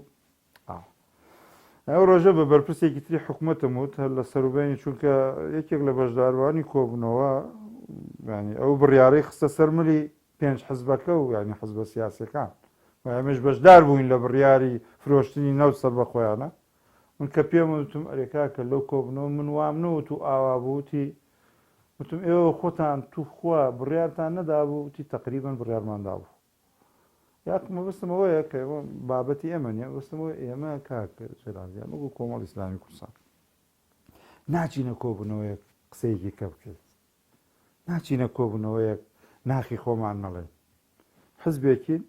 ئەو ڕۆژە بە بەرپرسێکی تری حکوومەتم وت هەر لە سەروبینی چونکە یەکێک لە بەشداروانی کۆبوونەوە ینی ئەو بڕیارەی خستە سەر ملی پێنج حزبەکە و ینی حزبە سیاسەکان و ئێمەش بەشدار بووین لە بڕیاری فرۆشتنی نەوت سەربەخۆیانە. من کە پێم وتم ئەرێ کاکە لەو کۆبوونەوە من وام نەوت و ئاوا بوو وتی وتم ئێوە خۆتان توخوا بڕیارتان نەدابوو وتی تەقریبەن بڕیارمان دابوو. یاخ مەبەستم ئەوەیە کە ئێمە بابەتی ئێمە نییە مەبەستم ئەوەیە ئێمە کاک جەلال گیان وەکوو کۆمەڵی ئیسلامی کوردستان ناچینە کۆبوونەوەیەک قسەیەکی کە بکەیت ناچینە کۆبوونەوەیەک ناخی خۆمان نەڵێین. حزبێکین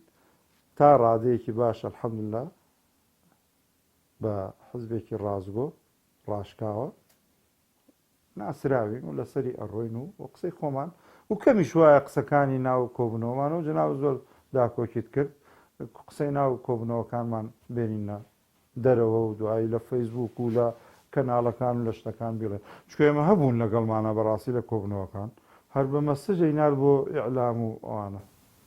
تا ڕادەیەکی باش الحمدللە بە حزبێکی ڕاستگۆ ڕاشکاوە ناسراوین و لەسەری ئەڕۆین و و قسەی خۆمان و کەمیش وایە قسەکانی ناو کۆبوونەوەمان و جەناب زۆر داکۆکیت کرد قسەی ناو کۆبوونەوەکانمان بێنینە دەرەوە و دوایی لە فەیسبووک و لە کەناڵەکان و لە شتەکان بیڵێن چونکە ئێمە هەبوون لەگەڵمانا بەڕاستی لە کۆبوونەوەکان هەر بە message ئەینارد بۆ ئیعلام و ئەوانە.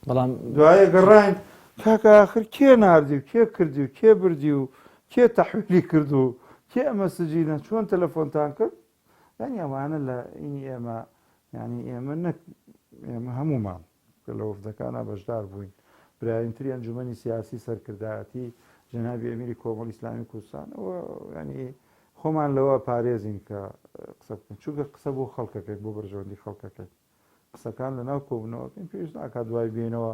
بەڵام. دوایی گەڕاین کاکە ئاخر کێ ناردی و کێ کردی و کێ بردی و کێ تەحویلی کرد و کێ message ی نە چۆن تەلەفۆنتان کرد یانی ئەوانە لە ئینی ئێمە یانی ئێمە نەک ئێمە هەموومان کە لە وەفدەکانا بەشدار بووین، برایانی تری ئەنجومەنی سیاسی سەرکردایەتی جەنابی ئەمیری کۆمەڵی ئیسلامی کوردستان ئەوە یانی خۆمان لەوە پارێزین کە قسە بکەین چونکە قسە بۆ خەڵکەکەین بۆ بەرژەوەندی خەڵکەکەین قسەکان لە ناو کۆبوونەوەکەین پێویست ناکات دوای بێنەوە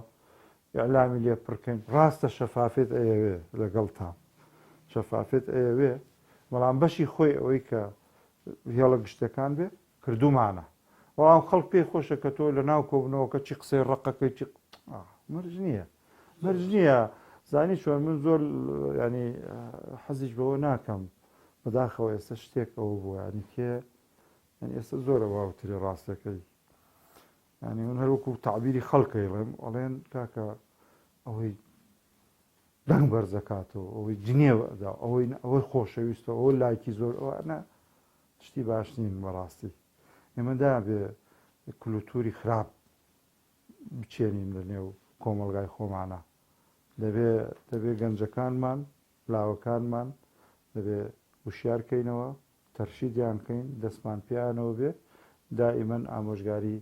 ئیعلامی لێ پڕکەین ڕاستە شەفافێت ئەیەوێ لەگەڵتان شەفافێت ئەیەوێ بەڵام بەشی خۆی ئەوەی کە هێڵە گشتەکان بێ کردومانە بەڵام خەڵک پێی خۆشە کە تۆ لە ناو کۆبنەوەکە چی قسەی ڕقەکەی چی مەرج نییە مەرج نییە زانی چۆن من زۆر ینی حەزیش بەوە ناکەم بەداخەوە ئێستا شتێک ئەوە بووە ینی کێ ینی ئێستا زۆرە واوتری ڕاستەکەی ینی من هەروەکو تعبیری خەڵکەی ڵێم ئەڵێن کاکە ئەوەی دەنگ بەرزەکاتەوە ئەوەی جنێو ئەدا ئەوەی ئەوەی خۆشەویستە ئەوە لایکی زۆر ئەوانە شتی باش نین بەڕاستی ئێمە نابێ کلوتوری خراپ بچێنین لە نێو کۆمەڵگای خۆمانە دەبێ دەبێ گەنجەکانمان لاوەکانمان دەبێ وشیار کەینەوە تەرشیدیان کەین دەستمان پێیانەوە بێ دائیمەن ئامۆژگاری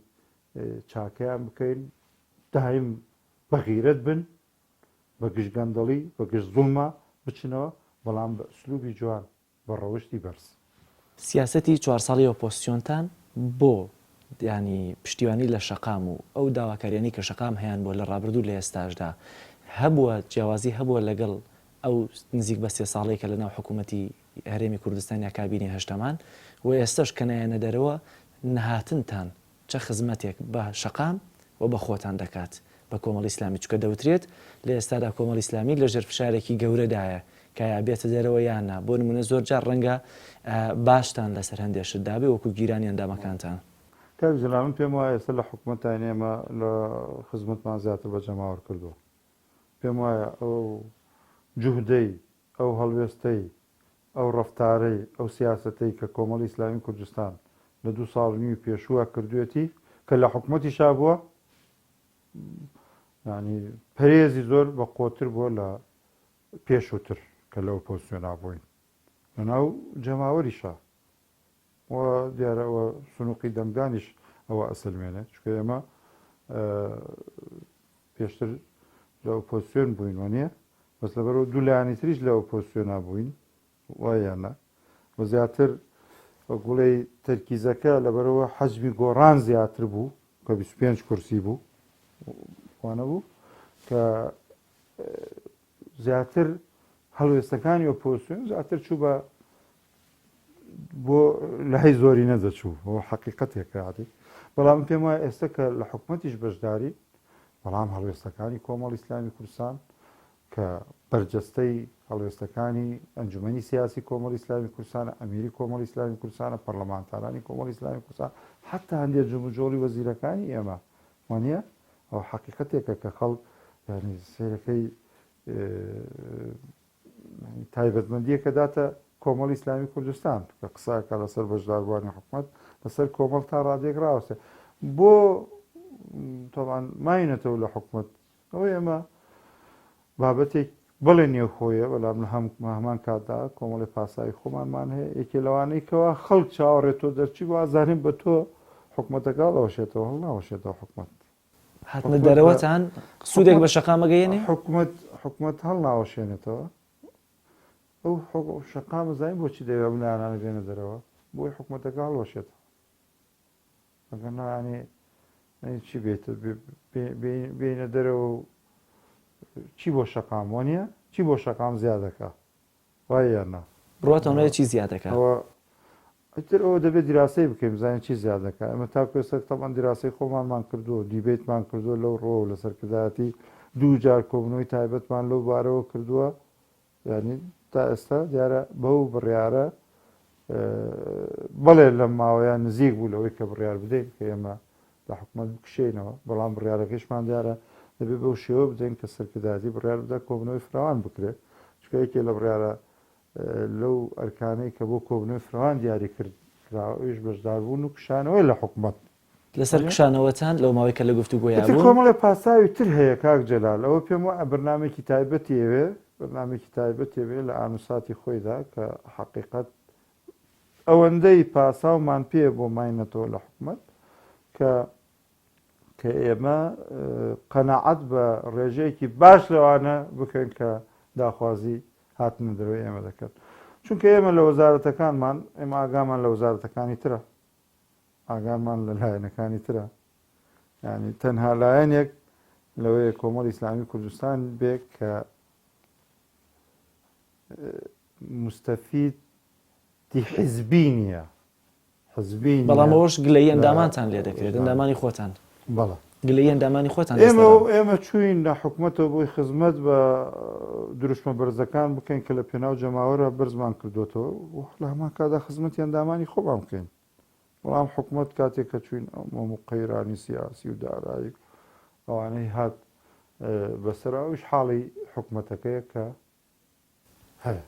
چاکەیان بکەین دایم بەغیرەت بن بە گژ گەندەڵی بە گژ زوڵما بچنەوە بەڵام بە ئسلوبی جوان بە ڕەوشتی بەرز. سیاسەتی چوارساڵی ئۆپۆزسیۆنتان بۆ یانی پشتیوانی لە شەقام و ئەو داواکاریانەی کە شەقام هەیان بووە لە ڕابردوو لە ئێستاشدا هەبووە جیاوازی هەبووە لەگەڵ ئەو نزیک بە سێ ساڵەی کە لەناو حکوومەتی هەرێمی کوردستان یا کابینەی هەشتەمان و ئێستەش کە نایەنە دەرەوە نەهاتنتان چە خزمەتێک بە شەقام و بە خۆتان دەکات بە کۆمەڵی ئیسلامی چونکە دەوترێت لە ئێستادا کۆمەڵی ئیسلامی لە ژێر فشارێکی گەورەدایە کە یا بێتە دەرەوە یان نا بۆ نمونە زۆر جار ڕەنگە باشتان لەسەر هەندێ شت دابێ وەکو گیرانی ئەندامەکانتان. کاک جەلال من پێم وایە ئێستا لە حکومەتاین ئێمە لە خزمەتمان زیاتر بە جەماوەر کردووە پێم وایە ئەو جوهدەی ئەو هەڵوێستەی ئەو ڕەفتارەی، ئەو سیاسەتەی کە کۆمەڵی ئیسلامی کوردستان لە دوو ساڵ و نیوی پێشووە کردوویەتی کە لە حکومەتیشا بووە، یانی پەرێزی زۆر بە قوەتر بووە لە پێشووتر کە لە ئۆپۆزسیۆنا بووین لەناو جەماوەریشا و دیارە ئەوە سنووقی دەنگدانیش ئەوە ئەسەلمێنێ چونکە ئێمە پێشتر لە ئۆپۆزسیۆن بووین وانیە؟ بەس لەبەرئەوە دوو لایەنی تریش لە ئۆپۆزسیۆنا بووین وایە یان نا؟ و زیاتر وەک بڵێی تەرکیزەکە لەبەرئەوە حەجمی گۆڕان زیاتر بوو کە 25 کورسی بوو وانە بوو کە زیاتر هەڵوێستەکانی ئۆپۆزسیۆن زیاتر چوو بە بۆ لای زۆری نەدەچوو ئەوە حەقیقەتێکە یانی بەڵام من پێم وایە ئێستا کە لە حکومەتیش بەشداری بەڵام هەڵوێستەکانی کۆمەڵی ئیسلامی کوردستان کە بەرجەستەی هەڵوێستەکانی ئەنجومەنی سیاسی کۆمەڵی ئیسلامی کوردستانە، ئەمیری کۆمەڵی ئیسلامی کوردستانە، پەرلەمانتارانی کۆمەڵی ئیسلامی کوردستان، حەتا هەندێک جموجۆڵی وەزیرەکانی ئێمە، وانییە؟ ئەوە حەقیقەتێکە کە خەڵک یانی سەیرەکەی تایبەتمەندییەکە داتە کۆمەڵی ئیسلامی کوردستان کە قسە ئەکا لەسەر بەشداربووانی حکومەت لەسەر کۆمەڵ تا ڕادەیەک ڕاوەستێ بۆ تەبعەن ماینەتەوە لە حکومەت ئەوەی ئێمە بابەتێک بەڵێ نێوخۆیە، بەلام لە هەمان کاتدا کۆمەڵی پاساوی خۆمانمان هەیە، یەکێ لەوانەی کەوا خەڵک چاوەڕێ تۆ دەرچی وازانین بە تۆ حکومەتەکە هەڵەوەشێتەوە، هەڵناوەشێتەوە حکومەت. هاتنە دەرەوەتان سوودێک بە شەقام ئەگەیەنێ؟ حکومەت حکومەت هەڵناوەشێنێتەوە. ئەو شەقامە زانین بۆچی دەیەوێ ئەم لایەنانە بێنە دەرەوە؟ بۆی حکومەتەکە هەڵوەشێتەوە. ئەگەر نا یانی چی بێت بێینە دەرەوە و چی بۆ شەقام وانە چی بۆ شەقام زیادەکە وایە یان نا؟ بڕواتان وایە چی زیادەکە؟ ئەوە ئیتر ئەوە دەبێت دیراسەی بکەین بزانین چی زیاد دەکا. ئێمە تاکو ئێستا تەبعەن دیراسەی خۆمانمان کردووە و دیبەیتمان کردووە لەو ڕووەوە لە سەرکردایەتی دوو جار کۆبوونەوەی تایبەتمان لەو بارەوە کردووە. یانی تا ئێستا دیارە بەو بڕیارە بەڵێ لەم ماوەیە نزیک بوو لەوەی کە بڕیار بدەین کە ئێمە لە حکومەت بکشێینەوە، بەڵام بڕیارەکەیشمان دیارە دەبێت بەو شێوە بدەین کە سەرکردایەتی بڕیار بدات کۆبوونەوەی فراوان بکرێت، چونکە یەکێ لە بڕیارە لەو ئەرکانەی کە بۆ کۆبوونەوەی فراوان دیاری کراوە ئەویش بەشداربوون و کشانەوەی لە حکومەت. لەسەر کشانەوەتان لەو ماوەی کە لە گفتوگۆیا ئیتر بوون؟ کۆمەڵێ پاساوی تر هەیە کاک جەلال، ئەوە پێم وایە بەرنامەیەکی تایبەتی ئەوێ، بەرنامەیەکی تایبەتی ئەوێ لە ئان و ساتی خۆیدا کە حەقیقەت ئەوەندەی پاساومان پێیە بۆ ماینەتەوە لە حکومەت کە کە ئێمە قەناعەت بە ڕێژەیەکی باش لەوانە بکەین کە داخوازی هاتنە دەرەوەی ئێمە دەکەن. چونکە ئێمە لە وەزارەتەکانمان، ئێمە ئاگامان لە وەزارەتەکانی ترە. ئاگامان لە لایەنەکانی ترە یعنی تەنها لایەنێک لەوەیە کۆمەڵی ئیسلامی کوردستان بێ کە مستەفیدی حزبی نییە حزبی بەڵام ئەوەش گلەیی ئەندامانتان لێ دەکرێت ئەندامانی خۆتان بەڵێ گلەیی ئەندامانی خۆتان ئێمە ئێمە چوین لە حکومەتەوە بۆی خزمەت بە دروشمە بەرزەکان بکەین کە لە پێناو جەماوەرە بەرزمان کردوێتەوە لە هەمان کادا خزمەتی ئەندامانی خۆمان بکەین بەڵام حکومەت کاتێک کە چوین ئەم هەموو قەیرانی سیاسی و دارایی و ئەوانەی هات بەسەر ئەویش حاڵی حکومەتەکەیە کە هەیە.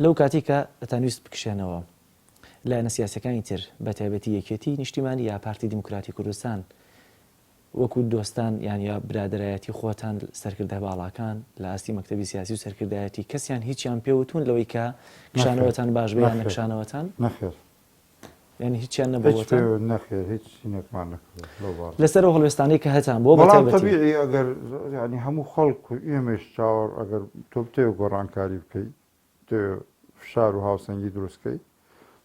لەو کاتەی کە ئەتانویست بکشێنەوە، لایەنە سیاسیەکانی تر بە تایبەتی یەکێتی نیشتیمانی یا پارتی دیموکراتی کوردستان وەکو دۆستان یان یا برادەرایەتی خۆتان سەرکردە باڵاکان لە ئاستی مەکتەبی سیاسی و سەرکردایەتی کەسیان هیچیان پێ وتوون لەوەی کە کشانەوەتان باش بێ یان نەکشانەوەتان؟ نەخێر. یانی هیچیان نەبووەتان؟ نەخێر هیچ شینێکمان نەکردووە لەو بارە. لەسەر ئەو هەڵوێستانەی کە هەتان بووە بە تایبەتی. بەڵام تەبیعی ئەگەر یانی هەموو خەڵک و ئێمەیش چاوەڕ ئەگەر تۆ بتەوێ گۆڕانکاری بکەی بتەوێ فشار و هاوسەنگی دروست کەی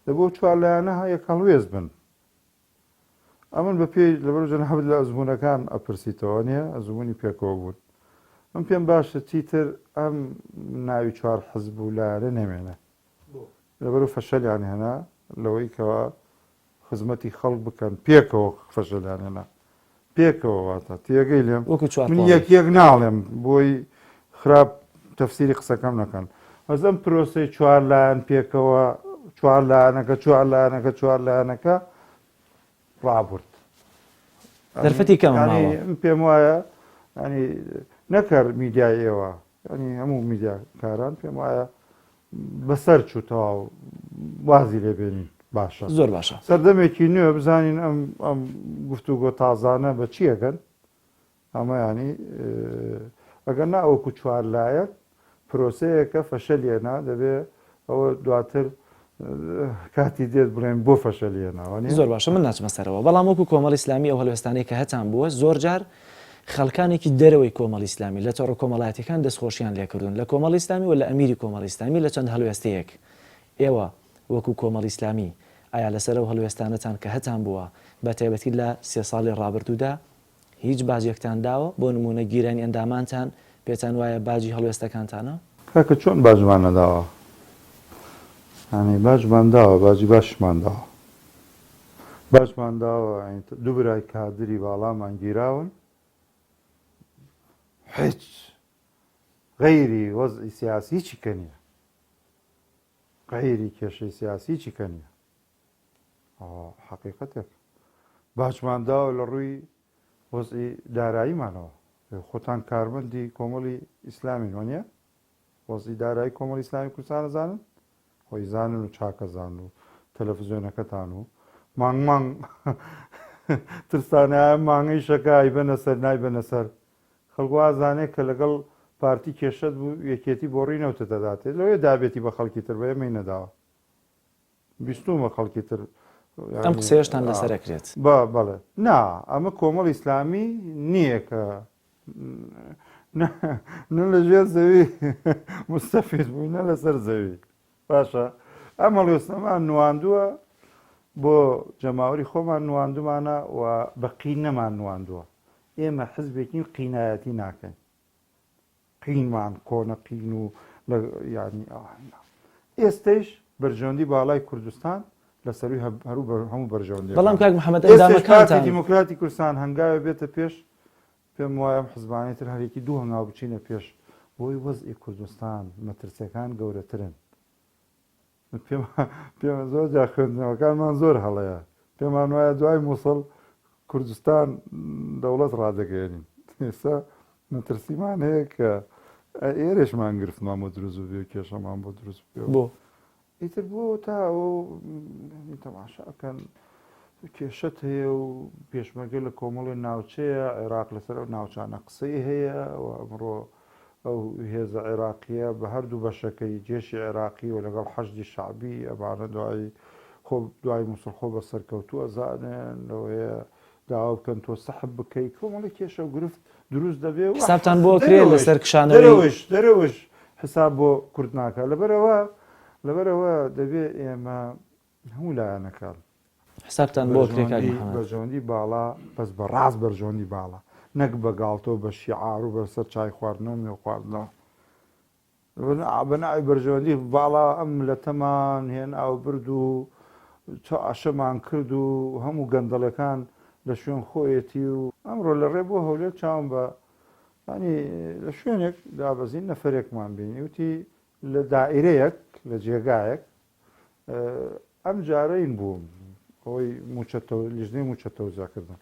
دەبێ ئەو چوار لایەنە یەک هەڵوێست بن. ئەمن بە پێی لەبەر جەنابت لە ئەزموونەکان ئەپرسیتەوە نییە ئەزموونی پێکەوە بوون من پێم باشە چیتر ئەم ناوی چوار حزب و لایەنە نەمێنێ. لەبەرو فەشەلیان هێنا لەوەی کەوا خزمەتی خەڵک بکەن پێکەوە فەشەلیان هێنا پێکەوە واتە تێگەی لێم وەکو چوار من پۆڵی. یەک یەک ناڵێم بۆی خراپ تەفسیری قسەکەم نەکەن بەس ئەم پرۆسەی چوار لایەن پێکەوە چوار لایەنەکە چوار لایەنەکە چوار لایەنەکە ڕابرد دەرفەتی کەمە یانی ماوە. من پێم وایە ینی نەکەر میدیای ئێوە ینی هەموو میدیاکاران پێم وایە بەسەر چوو تەواو وازی لێ بێنین باشە. زۆر باشە. سەردەمێکی نوێ بزانین ئەم ئەم گفتوگۆ تازانە بە چی ئەگەن ئەمە ینی ئەگەر نا وەکو چوار لایەن پرۆسەیەکە فەشەلیەنا دەبێ ئەوە دواتر کاتی دێت بڵێن بۆ فەشەلیەناوە نیە؟ زۆر باشە من ناچمە سەرەوە بەڵام وەکو کۆمەڵی ئیسلامی ئەو هەڵوێستانەی کە هەتان بووە زۆر جار خەڵکانێکی دەرەوەی کۆمەڵی ئیسلامی لە تۆڕە کۆمەڵایەتیەکان دەستخۆشیان لێکردوون لە کۆمەڵی ئیسلامی و لە ئەمیری کۆمەڵی ئیسلامی لە چەند هەڵوێستەیەک ئێوە وەکو کۆمەڵی ئیسلامی ئایا لەسەر ئەو هەڵوێستانەتان کە هەتان بووە بە تایبەتی لە سێ ساڵی ڕابردوودا هیچ باجێکتان داوە بۆ نموونە گیرانی ئەندامانتان پێتان وایە باجی هەڵوێستەکانتانە؟ کاکە چۆن باجمان نەداوە؟ یانی باجمان داوە، باجی باشمان داوە. باجمان داوە، دوو برای کادری باڵامان گیراون. هیچ غەیری وەزعی سیاسی هیچی کە نییە. غەیری کێشەی سیاسی هیچی کە نییە. ئەوە حەقیقەتێک. باجمان داوە لە ڕووی وەزعی داراییمانەوە. خۆتان کارمەندی کۆمەڵی ئیسلامین وەنیە؟ وەزعی دارایی کۆمەڵی ئیسلامی کوردستان ئەزانن؟ خۆ ئیزانن و چاک ئەزانن و تەلەفزیۆنەکەتان و مانگ مانگ ترسانە ئەم مانگەی شەکە ئایبەنە سەر نایبەنە سەر خەڵک وازانێ کە لەگەڵ پارتی کێشەت بوو یەکێتی بۆڕی نەوتت ئەداتێ لەوێ دابێتی بە خەڵکی تر بە ئێمەی نەداوە. بیستومە خەڵکی تر ئەم قسەیەشتان لەسەر ئەکرێت. بە بەڵێ نا ئەمە کۆمەڵی ئیسلامی نییە کە نە لە ژێر زەوی مستەفید بووی نە لەسەر زەوی باشە ئەم هەڵوێستەمان نواندووە بۆ جەماوەری خۆمان نواندومانە و بە قین نەمان نواندووە ئێمە حزبێکین قینایەتی ناکەین قینمان کۆنە قین و لە یانی ئەوانە. ئێستەیش بەرژەوەندی باڵای کوردستان لە سەرووی هەرو هەموو بەرژەوەندیەکانە. بەڵام کاک محەمەد ئێستەیش پارتی ئەندامەکانتان. دیموکراتی کوردستان هەنگاوێ بێتە پێش، پێم وایە ئەم حزبانەی تر هەرێکی دوو هەنگاو بچینە پێش بۆی وەزعی کوردستان مەترسیەکان گەورەترن. پێم زۆر جار خوێندنەوەکانمان زۆر هەڵەیە پێمان وایە دوای مووسڵ کوردستان دەوڵەت ڕادەگەیەنین ئێستا مەترسیمان هەیە کە ئێرەشمان گرفتمان بۆ دروست بێ و کێشەمان بۆ دروست بێ بۆ ئیتر بۆ تا ئەو تەماشاکەن کێشەت هەیە و پێشمەرگە لە کۆمەڵی ناوچەیە عێراق لەسەر ئەو ناوچانە قسەی هەیە و ئەمڕۆ ئەو هێزە عێراقییە بە هەردوو بەشەکەی، جێشی عێراقی و لەگەڵ حەشدی شەعبی، ئەمانە دوای خۆ دوای موسڵ خۆ بە سەرکەوتوو ئەزانن، لەوەیە داوا بکەن تۆ سەحب بکەی، کۆمەڵی کێشە و گرفت دروست دەبێ و حسابتان بۆ ئەکرێ دەرەوەش لەسەر کشانەوەی. دەرەوەش دەرەوەش حساب بۆ کورد ناکا، لەبەرئەوە لەبەرئەوە دەبێ ئێمە هەموو لایەنەکان. حسابتان بۆ ئەکرێ کاک بەرژەوەندی محەمەد. بەرژەوەندی باڵا بەس بە ڕاست بەرژەوەندی باڵا نەک بە گاڵتە و بە شیعار و بە سەر چای خواردنەوە و مێو خواردنەوە بە ناوی بەرژەوەندی باڵا ئەم ملەتەمان هێنا و برد و چاشەمان کرد و هەموو گەندەڵەکان لە شوێن خۆیەتی و ئەمڕۆ لە ڕێ بۆ هەولێر چاوم بە ینی لە شوێنێک دابەزین نەفەرێکمان بینی وتی لە دائیرەیەک لە جێگایەک ئەم جارەین بووم ئەوەی موچە لیژنەی موچە تەوزیعکردن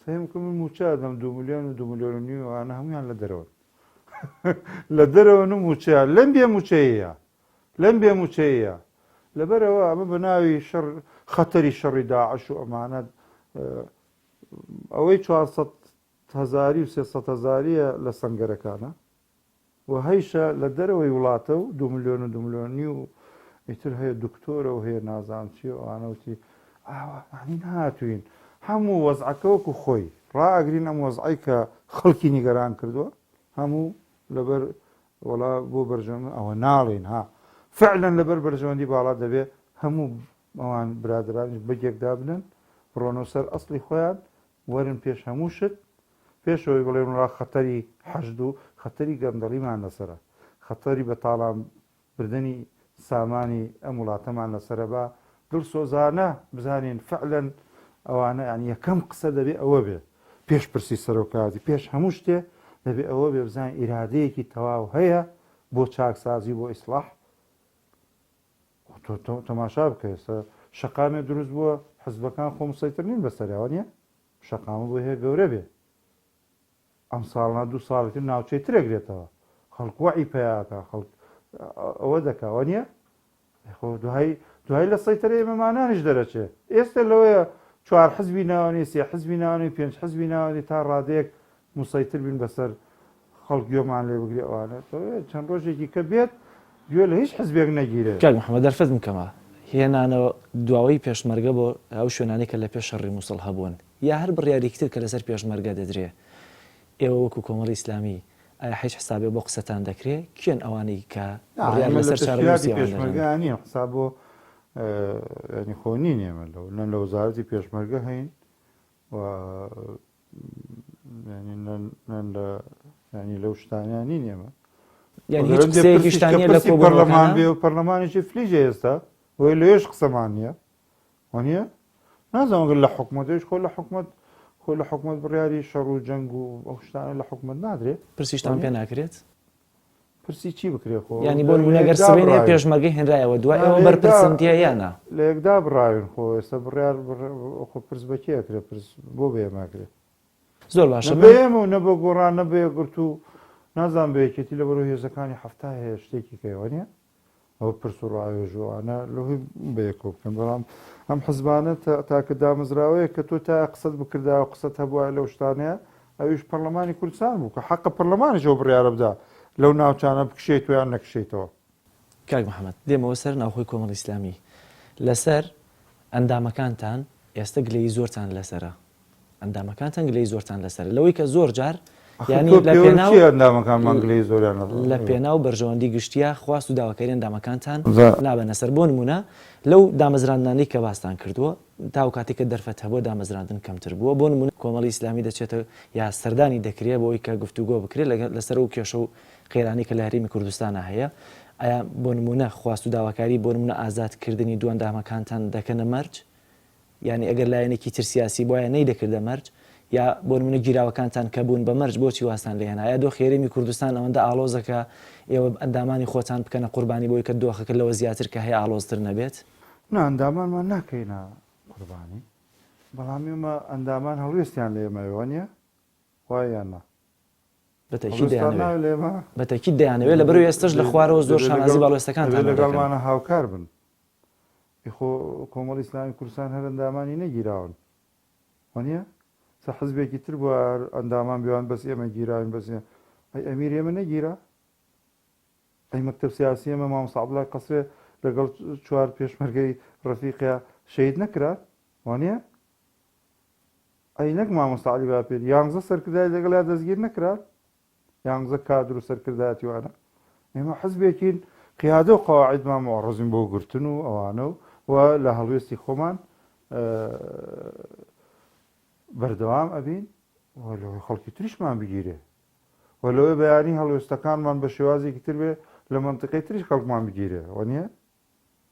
سەیم کە من موچە ئەدەم دو ملیۆن و دو ملیۆن و نیو ئەوانە هەمویان لە دەرەوەن لە دەرەوەن و موچەیان لەم بێ موچەیە لەم بێ موچەیە لەبەرەوە ئەمە بە ناوی شەڕ خەتەری شەڕی داعش و ئەمانە ئەوەی 400 هەزاری و 300 هەزاریە لە سەنگەرەکانە و هەیشە لە دەرەوەی وڵاتە و دو ملیۆن و دو ملیۆن نیو ئیتر هەیە دکتۆرە و هەیە نازانم چیە و ئەوانە وتی ئاوا یانی نەهاتووین هەموو وەزعەکە وەکو خۆی ڕائەگرین ئەم وەزعەی کە خەڵکی نیگەران کردووە هەموو لەبەر وەڵا بۆ بەرژەوەندی ئەوە ناڵێین ها فعلا لەبەر بەرژەوەندی باڵا دەبێ هەموو ئەوان برادرانیش بەگێک دابنن بڕۆنەوە سەر ئەسڵی خۆیان وەرن پێش هەموو شت پێش ئەوەی بڵێن وەڵا خەتەری حەشد و خەتەری گەندەڵیمان لەسەرە، خەتەری بە تاڵان بردنی سامانی ئەم وڵاتەمان لەسەرە با دڵسۆزانە بزانین فعلەن ئەوانە یانی یەکەم قسە دەبێ ئەوە بێ پێش پرسی سەرۆکایەتی پێش هەموو شتێ دەبێ ئەوە بێ بزانین ئیرادەیەکی تەواو هەیە بۆ چاکسازی و بۆ ئیسڵاح تۆ تەماشا بکە ئێستا شەقامێ دروست بووە حزبەکان خۆ مسەیتر نین بەسەریاوە نیە شەقامە بۆی هەیە گەورە بێ ئەم ساڵ نا دوو ساڵی تر ناوچەی تر ئەگرێتەوە خەڵک وەعی پەیاکە خەڵک ئەوە دەکا وە نییە خۆ دوای دوای لە سەیتەرە ئێمەمانانیش دەرەچێ ئێستا لەوەیە چوار حزبی ناوەنی سێ حزبی ناوەنی پێنج حزبی ناوەنی تا ڕادەیەک مسەیتر بین بەسەر خەڵک گوێمان لێ بگرێ ئەوانە چەند ڕۆژێکی کە بێت گوێ لە هیچ حزبێک نەگیرێ. کاک محمد دەرفەتم کەمە هێنانەوە دواوەی پێشمەرگە بۆ ئەو شوێنانەی کە لە پێش شەڕی موسڵ هەبوون یا هەر بڕیارێکی تر کە لەسەر پێشمەرگە دەدرێ ئێوە وەکو کۆمەڵی ئیسلامی ئایا حیچ حسابێ بۆ قسەتان دەکرێ کێن ئەوانەی کە نا بڕیار ئێمە لە لەسەر تەشکیلاتی چارەنووسی ئەوان دەدەن؟ پێشمەرگە نین حساب بۆ یانی خۆ نین ئێمە لەو نە لە وەزارەتی پێشمەرگە هەین و ینی لەو شتانیان نین ئێمە. یانی هیچ قسەیەکیشتان نییە لە پرسی پەرلەمان بێ و پەرلەمانێکی فلیجە ئێستا وەی لەوێش قسەمان نییە وانە نازانم گەر لە حکومەتیش خۆ لە حکومەت خۆ لە حکومەت بڕیاری شەڕ و جەنگ و ئەو شتانە لە حکومەت نادرێ. پرسیشتان پێ ناکرێت؟ پرسی چی بکرێ خۆ یانی بۆ نمونە گەر سبەینێ پێشمەرگە هێنرایەوە دوای ئەوە بەرپرسن تیا یا نا؟ لە یەکدا بڕاوین خۆ ئێستا بڕیار خۆ پرس بە کێ ئەکرێ پرس بۆ بە ئێمە ئەکرێ؟ زۆر باشە نە بە ئێمە و نە بە گۆڕان نە بە یەکگرتوو نازانم بە یەکێتی لەبەرئەوەی هێزەکانی 70 هەیە شتێکی کەیە وانیە؟ ئەوە پرس و ڕاوێژ و ئەوانە لەهۆی بەیەکەوە بکەن بەڵام ئەم حزبانە تاکە دامەزراوەیە کە تۆ تا قسەت بکردا و قسەت هەبووە لەو شتانەیە ئەویش پەرلەمانی کوردستان بوو کە حەقە پەرلەمانیش ئەو بڕیارە بدا لەو ناوچانە بکشێیتەوە یان نەکشێیتەوە. کاک محەمەد دێمەوە سەر ناوخۆی کۆمەڵی ئیسلامی لەسەر ئەندامەکانتان ئێستە گلەیی زۆرتان لەسەرە ئەندامەکانتان گلەیی زۆرتان لەسەرە لەوەی کە زۆر جار یانی لە پێناو ئەندامەکانمان گلەیی زۆریان لە پێناو بەرژەوەندی گشتیە خواست و داواکاری ئەندامەکانتان نابەنە سەر بۆ نمونە لەو دامەزراندنانەی کە باستان کردووە تاو کاتێک کە دەرفەت هەبووە دامەزراندن کەمتر بووە بۆ نمونە کۆمەڵی ئیسلامی دەچێتە یا سەردانی دەکرێت بۆ ئەوی کە گفتوگۆ بکرێت لەسەر ئەو کێشە و قەیرانەی کە لە هەرێمی کوردستانا هەیە ئایا بۆ نمونە خواست و داواکاری بۆ نمونە ئازادکردنی دوو ئەندامەکانتان دەکەنە مەرج یانی ئەگەر لایەنێکی تر سیاسی بوایە نەیدەکردە مەرج، یا بۆ نموونە گیراوەکانتان کە بوون بە مەرج بۆچی وازتان لێ هێنا؟ یا دۆخی هەرێمی کوردستان ئەوەندە ئاڵۆزە کە ئێوە ئەندامانی خۆتان بکەنە قوربانی بۆی کە دۆخەکە لەوە زیاتر کە هەیە ئاڵۆزتر نەبێت؟ نا ئەندامانمان ناکەینە قوربانی، بەڵام ئێمە ئەندامان هەڵوێستیان لە ئێمەیە وانیە؟ وایە یان نا؟ بە تەئکید دەیانەوێت، بە تەئکید دەیانەوێت، لەبەرئەوەی ئێستەش لە خوارەوە زۆر شانازی بە هەڵوێستەکانتانەوە دەکەن. دەبێت لەگەڵمانە هاوکار بن. ئێ خۆ کۆمەڵی ئیسلامی کوردستان هەر ئەندامانی نەگیراون وانیە؟ سە حزبێکی تر بووە هەر ئەندامان بێوان بەس ئێمە گیراوین بەس ئەی ئەمیر ئێمە نەگیرا؟ ئەی مەکتەب سیاسی ئێمە مامۆستا عەبدوڵای قەسرێ لەگەڵ چوار پێشمەرگەی ڕەفیقیا شەهید نەکرا وانیە؟ ئەی نەک مامۆستا عەلی باپیر یانزە سەرکردای لەگەڵیا دەستگیر نەکرا؟ یانزە کادر و سەرکردایەتی وانە ئێمە حزبێکین قیادە و قەواعیدمان موعڕزین بۆ گرتن و ئەوانە و و لە هەڵوێستی خۆمان بەردەوام ئەبین و لەوەی خەڵکی تریشمان بگیرێ و لەوەی بەیانی هەڵوێستەکانمان بە شێوازێکی تر بێ لە مەنتیقەی تریش خەڵکمان بگیرێ وەنیە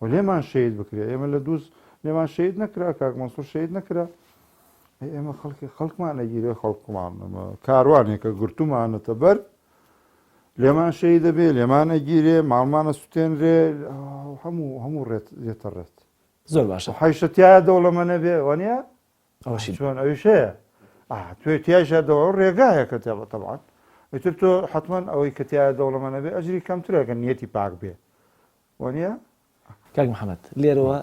و لێمان شەهید بکرێ ئێمە لە دووز لێمان شەهید نەکرا کاک مەنسوور شەهید نەکرا ئێمە خەڵکی خەڵکمان ئەگیرێ خەڵکمان کاروانێکە گرتومانەتە بەر لێمان شەهید دەبێ لێمان ئەگیرێ ماڵمانە سوتێنرێ هەموو هەموو ڕێت دێتە ڕێت زۆر باشە حیشە تایە دەوڵەمە نەبێ وانە ئەوەشی چۆن ئەویش هەیە توێ تیایشە دەوە ڕێگایە کە تێڵە تەبان ئیتر تۆ حتمما ئەوەی کە تایە دەوڵەمە نەبێ ئەجری کەمترە کە نیەتی پاک بێ وانە؟ کاک محەمەد لێرەوە.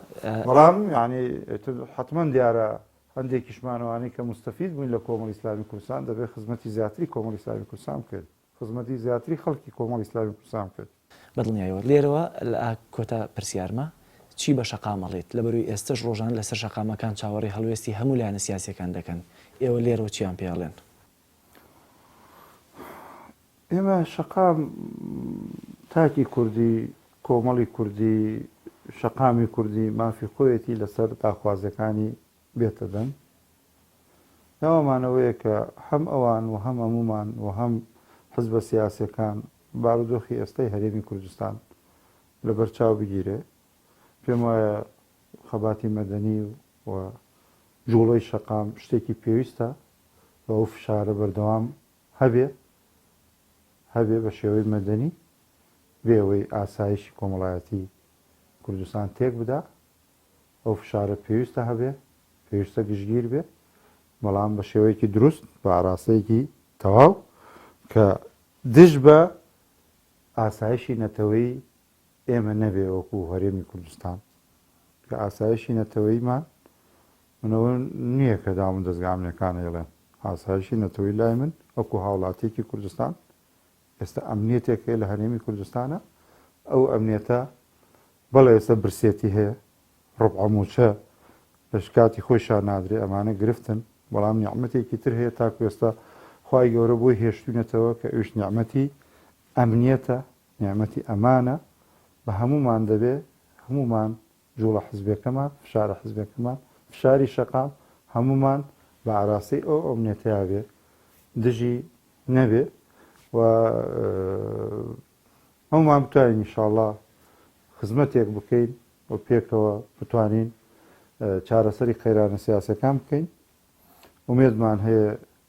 بەڵام یانی ئیتر حەتمەن دیارە هەندێکیشمان ئەوانەی کە موستەفید بووین لە کۆمەڵی ئیسلامی کوردستان دەبێت خزمەتی زیاتری کۆمەڵی ئیسلامی کوردستان بکەین، خزمەتی زیاتری خەڵکی کۆمەڵی ئیسلامی کوردستان بکەین. بەدڵنیایەوە. لێرەوە لە کۆتا پرسیارمە، چی بە شەقام ئەڵێیت؟ لەبەرئەوەی ئێستەش ڕۆژانە لەسەر شەقامەکان چاوەڕێی هەڵوێستی هەموو لایەنە سیاسییەکان دەکەن، ئێوە لێرەوە چیان پێ ئەڵێن؟ ئێمە شەقام تاکی کوردی، کۆمەڵی کوردی، شەقامی کوردی مافی خۆیەتی لەسەر داخوازیەکانی بێتە دەنگ. داوامان ئەوەیە کە هەم ئەوان و هەم هەموومان و هەم حزبە سیاسیەکان بارودۆخی ئێستای هەرێمی کوردستان لەبەر چاو بگیرێ. پێم وایە خەباتی مەدەنی و جوڵەی شەقام شتێکی پێویستە و ئەو فشارە بەردەوام هەبێ هەبێ بە شێوەی مەدەنی بێ ئەوەی ئاسایشی کۆمەڵایەتی کوردستان تێک بدا ئەو فشارە پێویستە هەبێ پێویستە گشتگیر بێ بەڵام بە شێوەیەکی دروست بە ئاراستەیەکی تەواو کە دژ بە ئاسایشی نەتەوەی ئێمە نەبێ وەکو هەرێمی کوردستان کە ئاسایشی نەتەوەیمان من ئەوە نییە کە دام و دەزگا ئەمنیەکان ئەیڵێن ئاسایشی نەتەوەی لای من وەکو هاوڵاتیەکی کوردستان ئێستا ئەمنیەتێک هەیە لە هەرێمی کوردستانە ئەو ئەمنیەتە بەڵێ ئێستا برسێتی هەیە ڕبعە موچە لە شکاتی خۆیشا نادرێ ئەمانە گرفتن بەڵام نیعمەتێکی تر هەیە تاکو ئێستا خوای گەورە بۆی هێشتوینەتەوە کە ئەویش نیعمەتی ئەمنیەتە نیعمەتی ئەمانە بە هەموومان دەبێ هەموومان جوڵە حزبێکەمان، فشارە حزبێکەمان، فشاری شەقام، هەموومان بە ئاراستەی ئەو ئەمنیەتەیا بێ، دژی نەبێ و. هەموومان بتوانین ان شاء اللە خزمەتێک بکەین و پێکەوە بتوانین چارەسەری قەیرانە سیاسەکان بکەین. ئومێدمان هەیە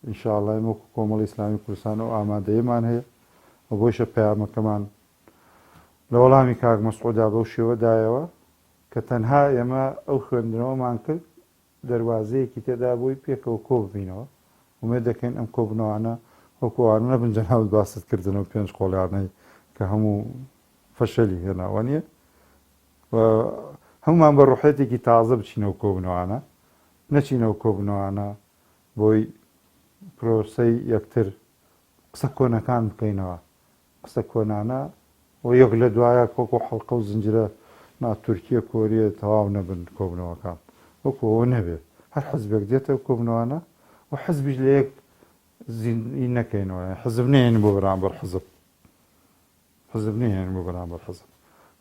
ان شاء اللە ئێمە وەکو کۆمەڵی ئیسلامی کوردستان ئەو ئامادەیەمان هەیە و بۆیشە پەیامەکەمان لە وەڵامی کاک مەسعودا بەو شێوە دایەوە کە تەنها ئێمە ئەو خوێندنەوەمان کرد دەروازەیەکی تێدا بووی پێکەوە کۆببینەوە ئومێد دەکەین ئەم کۆبوونەوانە وەکو ئەوانە نەبن جەنابت باست کردن ئەو پێنج قۆڵیانەی کە هەموو فەشەلی هێنا وانیە و هەمومان بە ڕوحێتێکی تازە بچینەوە کۆبوونەوانە نەچینەوە کۆبوونەوانە بۆی پرۆسەی یەکتر قسە کۆنەکان بکەینەوە قسە کۆنانە و یەک لە دوایە وەکو حەڵقە و زنجرە نا تورکیە کۆریە تەواو نەبن کۆبنەوەکان وەکو ئەوە نەبێ هەر حزبێک دێتە کۆبنەوانە و حزبیش لە یەک زیندی نەکەینەوە حزب نێن بۆ بەرامبەر حزب حزب نێن بۆ بەرامبەر حزب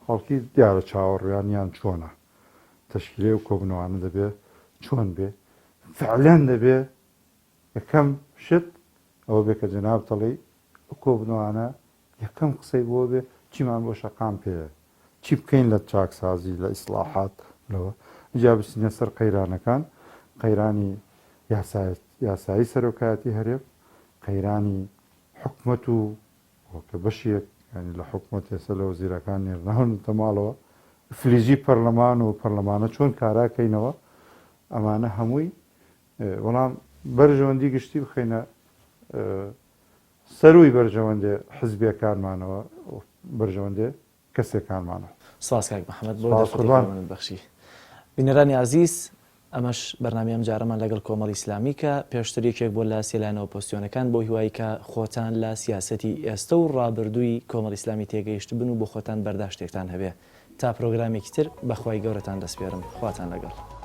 خەڵکی دیارە چاوەڕویان یان چۆنە تەشکیلێ و کۆبنەوانە دەبێ چۆن بێ فعلەن دەبێ یەکەم شت ئەوە بێ کە جەنابت ئەڵێی ئەو کۆبوونەوانە یەکەم قسەی بۆ بێ چیمان بۆ شەقام پێیە چی بکەین لە چاکسازی لە ئیسڵاحات لەوە جا بچینە سەر قەیرانەکان قەیرانی یاسایی سەرۆکایەتی هەرێم قەیرانی حکومەت و کە بەشێک ینی لە حکومەت ئێستا لە وەزیرەکان نێرناونەتە ماڵەوە فلیجی پەرلەمان و پەرلەمانە چۆن کاراکەینەوە ئەمانە هەمووی بەڵام بەرژەوەندی گشتی بخەینە سەرووی بەرژەوەندێ حزبیەکانمانەوە بەرژەوەندێ کەسێکانمانەوە. سپاس کاک محمد بۆ دەرفەتێک کە بە منت بەخشی. بینەرانی ئازیز ئەمەش بەرنامەی ئەمجارەمان لەگەڵ کۆمەڵی ئیسلامی کە پێشتر یەکێک بووە لە سێ لایەنە ئۆپۆزسیۆنەکان بەو هیوای کە خۆتان لە سیاسەتی ئێستە و ڕابردووی کۆمەڵی ئیسلامی تێگەیشتبن و بۆ خۆتان بەرداشتێکتان هەبێ. تا پرۆگرامێکی تر بە خوای گەورەتان دەسپێرم. خواتان لەگەڵ.